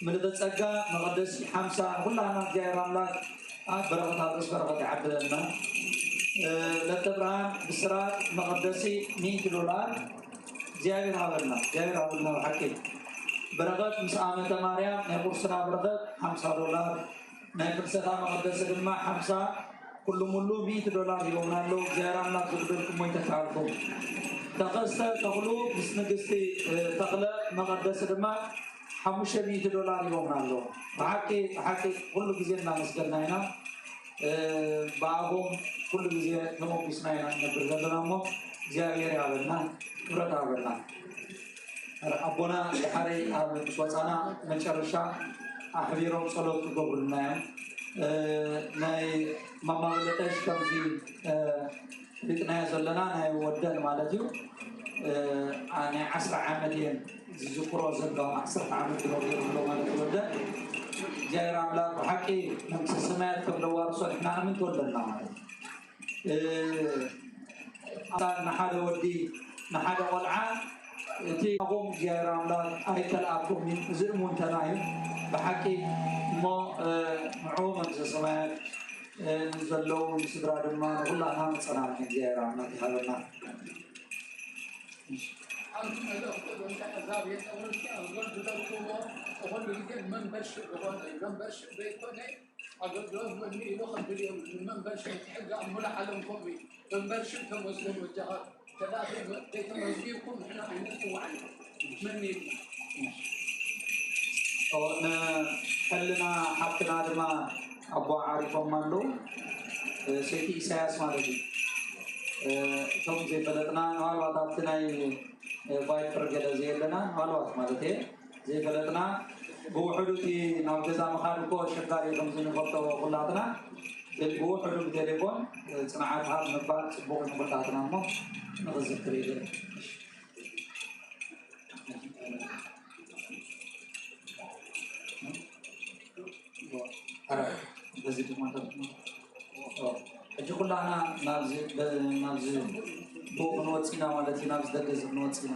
ምልእተ ጸጋ መቐደሲ ሓምሳ። ኩላና እግዚኣብሔር ኣምላኽ ኣብ በረኸት ኣብ ርእሲ በረኸት ይዓድለና። ለተ ብርሃን ብስራት መቐደሲ ሚእቲ ዶላር እግዚኣብሔር ሃበልና፣ እግዚኣብሔር ሃበልና። ብሓቂ በረኸት ምስ ኣመተ ማርያም ናይ ቁርስና በረኸት ሓምሳ ዶላር፣ ናይ ፍልሰታ መቐደሲ ድማ ሓምሳ፣ ኩሉ ሙሉ ሚእቲ ዶላር ሂቦምና ኣለዉ። እግዚኣብሔር ኣምላኽ ዝግበርኩሞ ይተካልኩም። ተኸስተ ተኽሉ ምስ ንግስቲ ተኽለ መቐደሲ ድማ ሓሙሽተ ሚእቲ ዶላር ሂቦምና ኣለዉ። ብሓቂ ብሓቂ ኩሉ ግዜ እናመስገና ኢና። ብኣኹም ኩሉ ግዜ ተመጉስና ኢና ንነብር ዘለና እሞ እግዚኣብሔር ይሃበልና፣ ክብረት ይሃበልና። ኣቦና ድሓረይ ኣብ ምስ ወፃና መጨረሻ ኣሕቢሮም ጸሎት ክገብሩልና እዮም። ናይ ማማ በለጠሽ ከምዚ ሪጥናዮ ዘለና ናይ ወደን ማለት እዩ። ናይ ዓስራ ዓመት እየን ዝዝክሮ ዘለዋ፣ ዓሰርተ ዓመት ዝነብሩ ዘሎ ማለት እዩ ወደን። እግዚኣብሔር ኣምላኽ ብሓቂ መንግስተ ሰማያት ከም ለዋርሶ ንሕና ኣምን ተወለድና ማለት እዩ። ንሓደ ወዲ ንሓደ ቆልዓ እቲ ኣቦም እግዚኣብሔር ኣምላኽ ኣይከልኣኩም እዩ። እዚ እሙን ተና እዩ ብሓቂ እሞ ንዑ መንግስተ ሰማያት ዘለዉ ስድራ ድማ ንኩላና መፀናንሒ እግዚኣብሔር ኣምላኽ ይሃበና። ሓንቲ መልእኽቲ ብምትሕዛብ የጠውልኪ ኣገልግሎትዎ ኩሉ ግዜ መንበርሽፕ ዝኾነ እዩ። መንበርሽፕ ዘይኮነ ኣገልግሎት መኒ ኢሉ ከብል የብሉ። መንበርሽፕ እቲ ሕጊ ኣብ ሙሉእ ዓለም ከምኡ እዩ። መንበርሽፕ ተመዝገቡ እጃኻ ተዳኺ ዘይተመዝጊብኩም ንሕና ኣይንፅዋዕን። መኒ ኢሉ ንሕልና ሓፍትና ድማ ኣቦ ዓሪፎም ኣለዉ። ሰይቲ ኢሳያስ ማለት እዩ። እቶም ዘይፈለጥና ምናልባት ኣብቲ ናይ ቫይበር ገለ ዘየለና ምናልባት ማለት እየ ዘይፈለጥና ብውሕዱ እቲ ናብ ገዛ ምኻድ እኮ ኣሸጋሪ እዩ። ከምዚ ንፈልጦ ኩላትና ግን ብውሕዱ ብቴሌፎን ፅንዓት ሃብ ምባል ፅቡቕ ንኩላትና እሞ ንኽዝክር ይብል። በዚ ድማ ሕጂ ኩላና ናብዚ ናብዚ ብኡ ክንወፅእ ኢና ማለት እዩ። ናብዚ ደገ እዚ ክንወፅእ ኢና።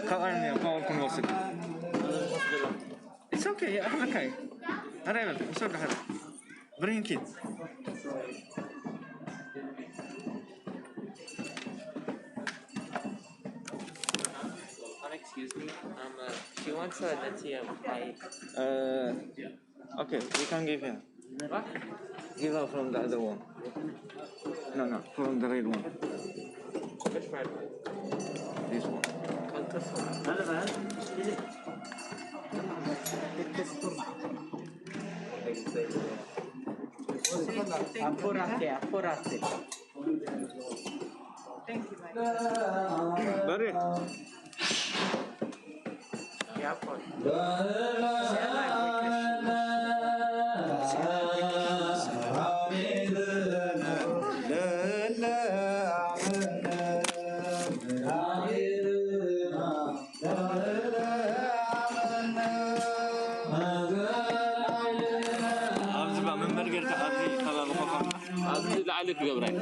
ካብኣን ካብኣን ክንወስድ It's okay. ኣሕለካይ ኣረ በል ውሰድ ድሓር Bring it. Um, excuse me. Um, uh, she wants a Netsy. I Uh, okay, we can give her. What? Give her from the other one. No, no, from the red one. Which part? Aporate, aporate. Bari. ኣብዚ ባ መንበር ጌርካ ኣብዚ ከባቢ ኮኾብ ኣብዚ ላዕሊ ክገብራ እዩ።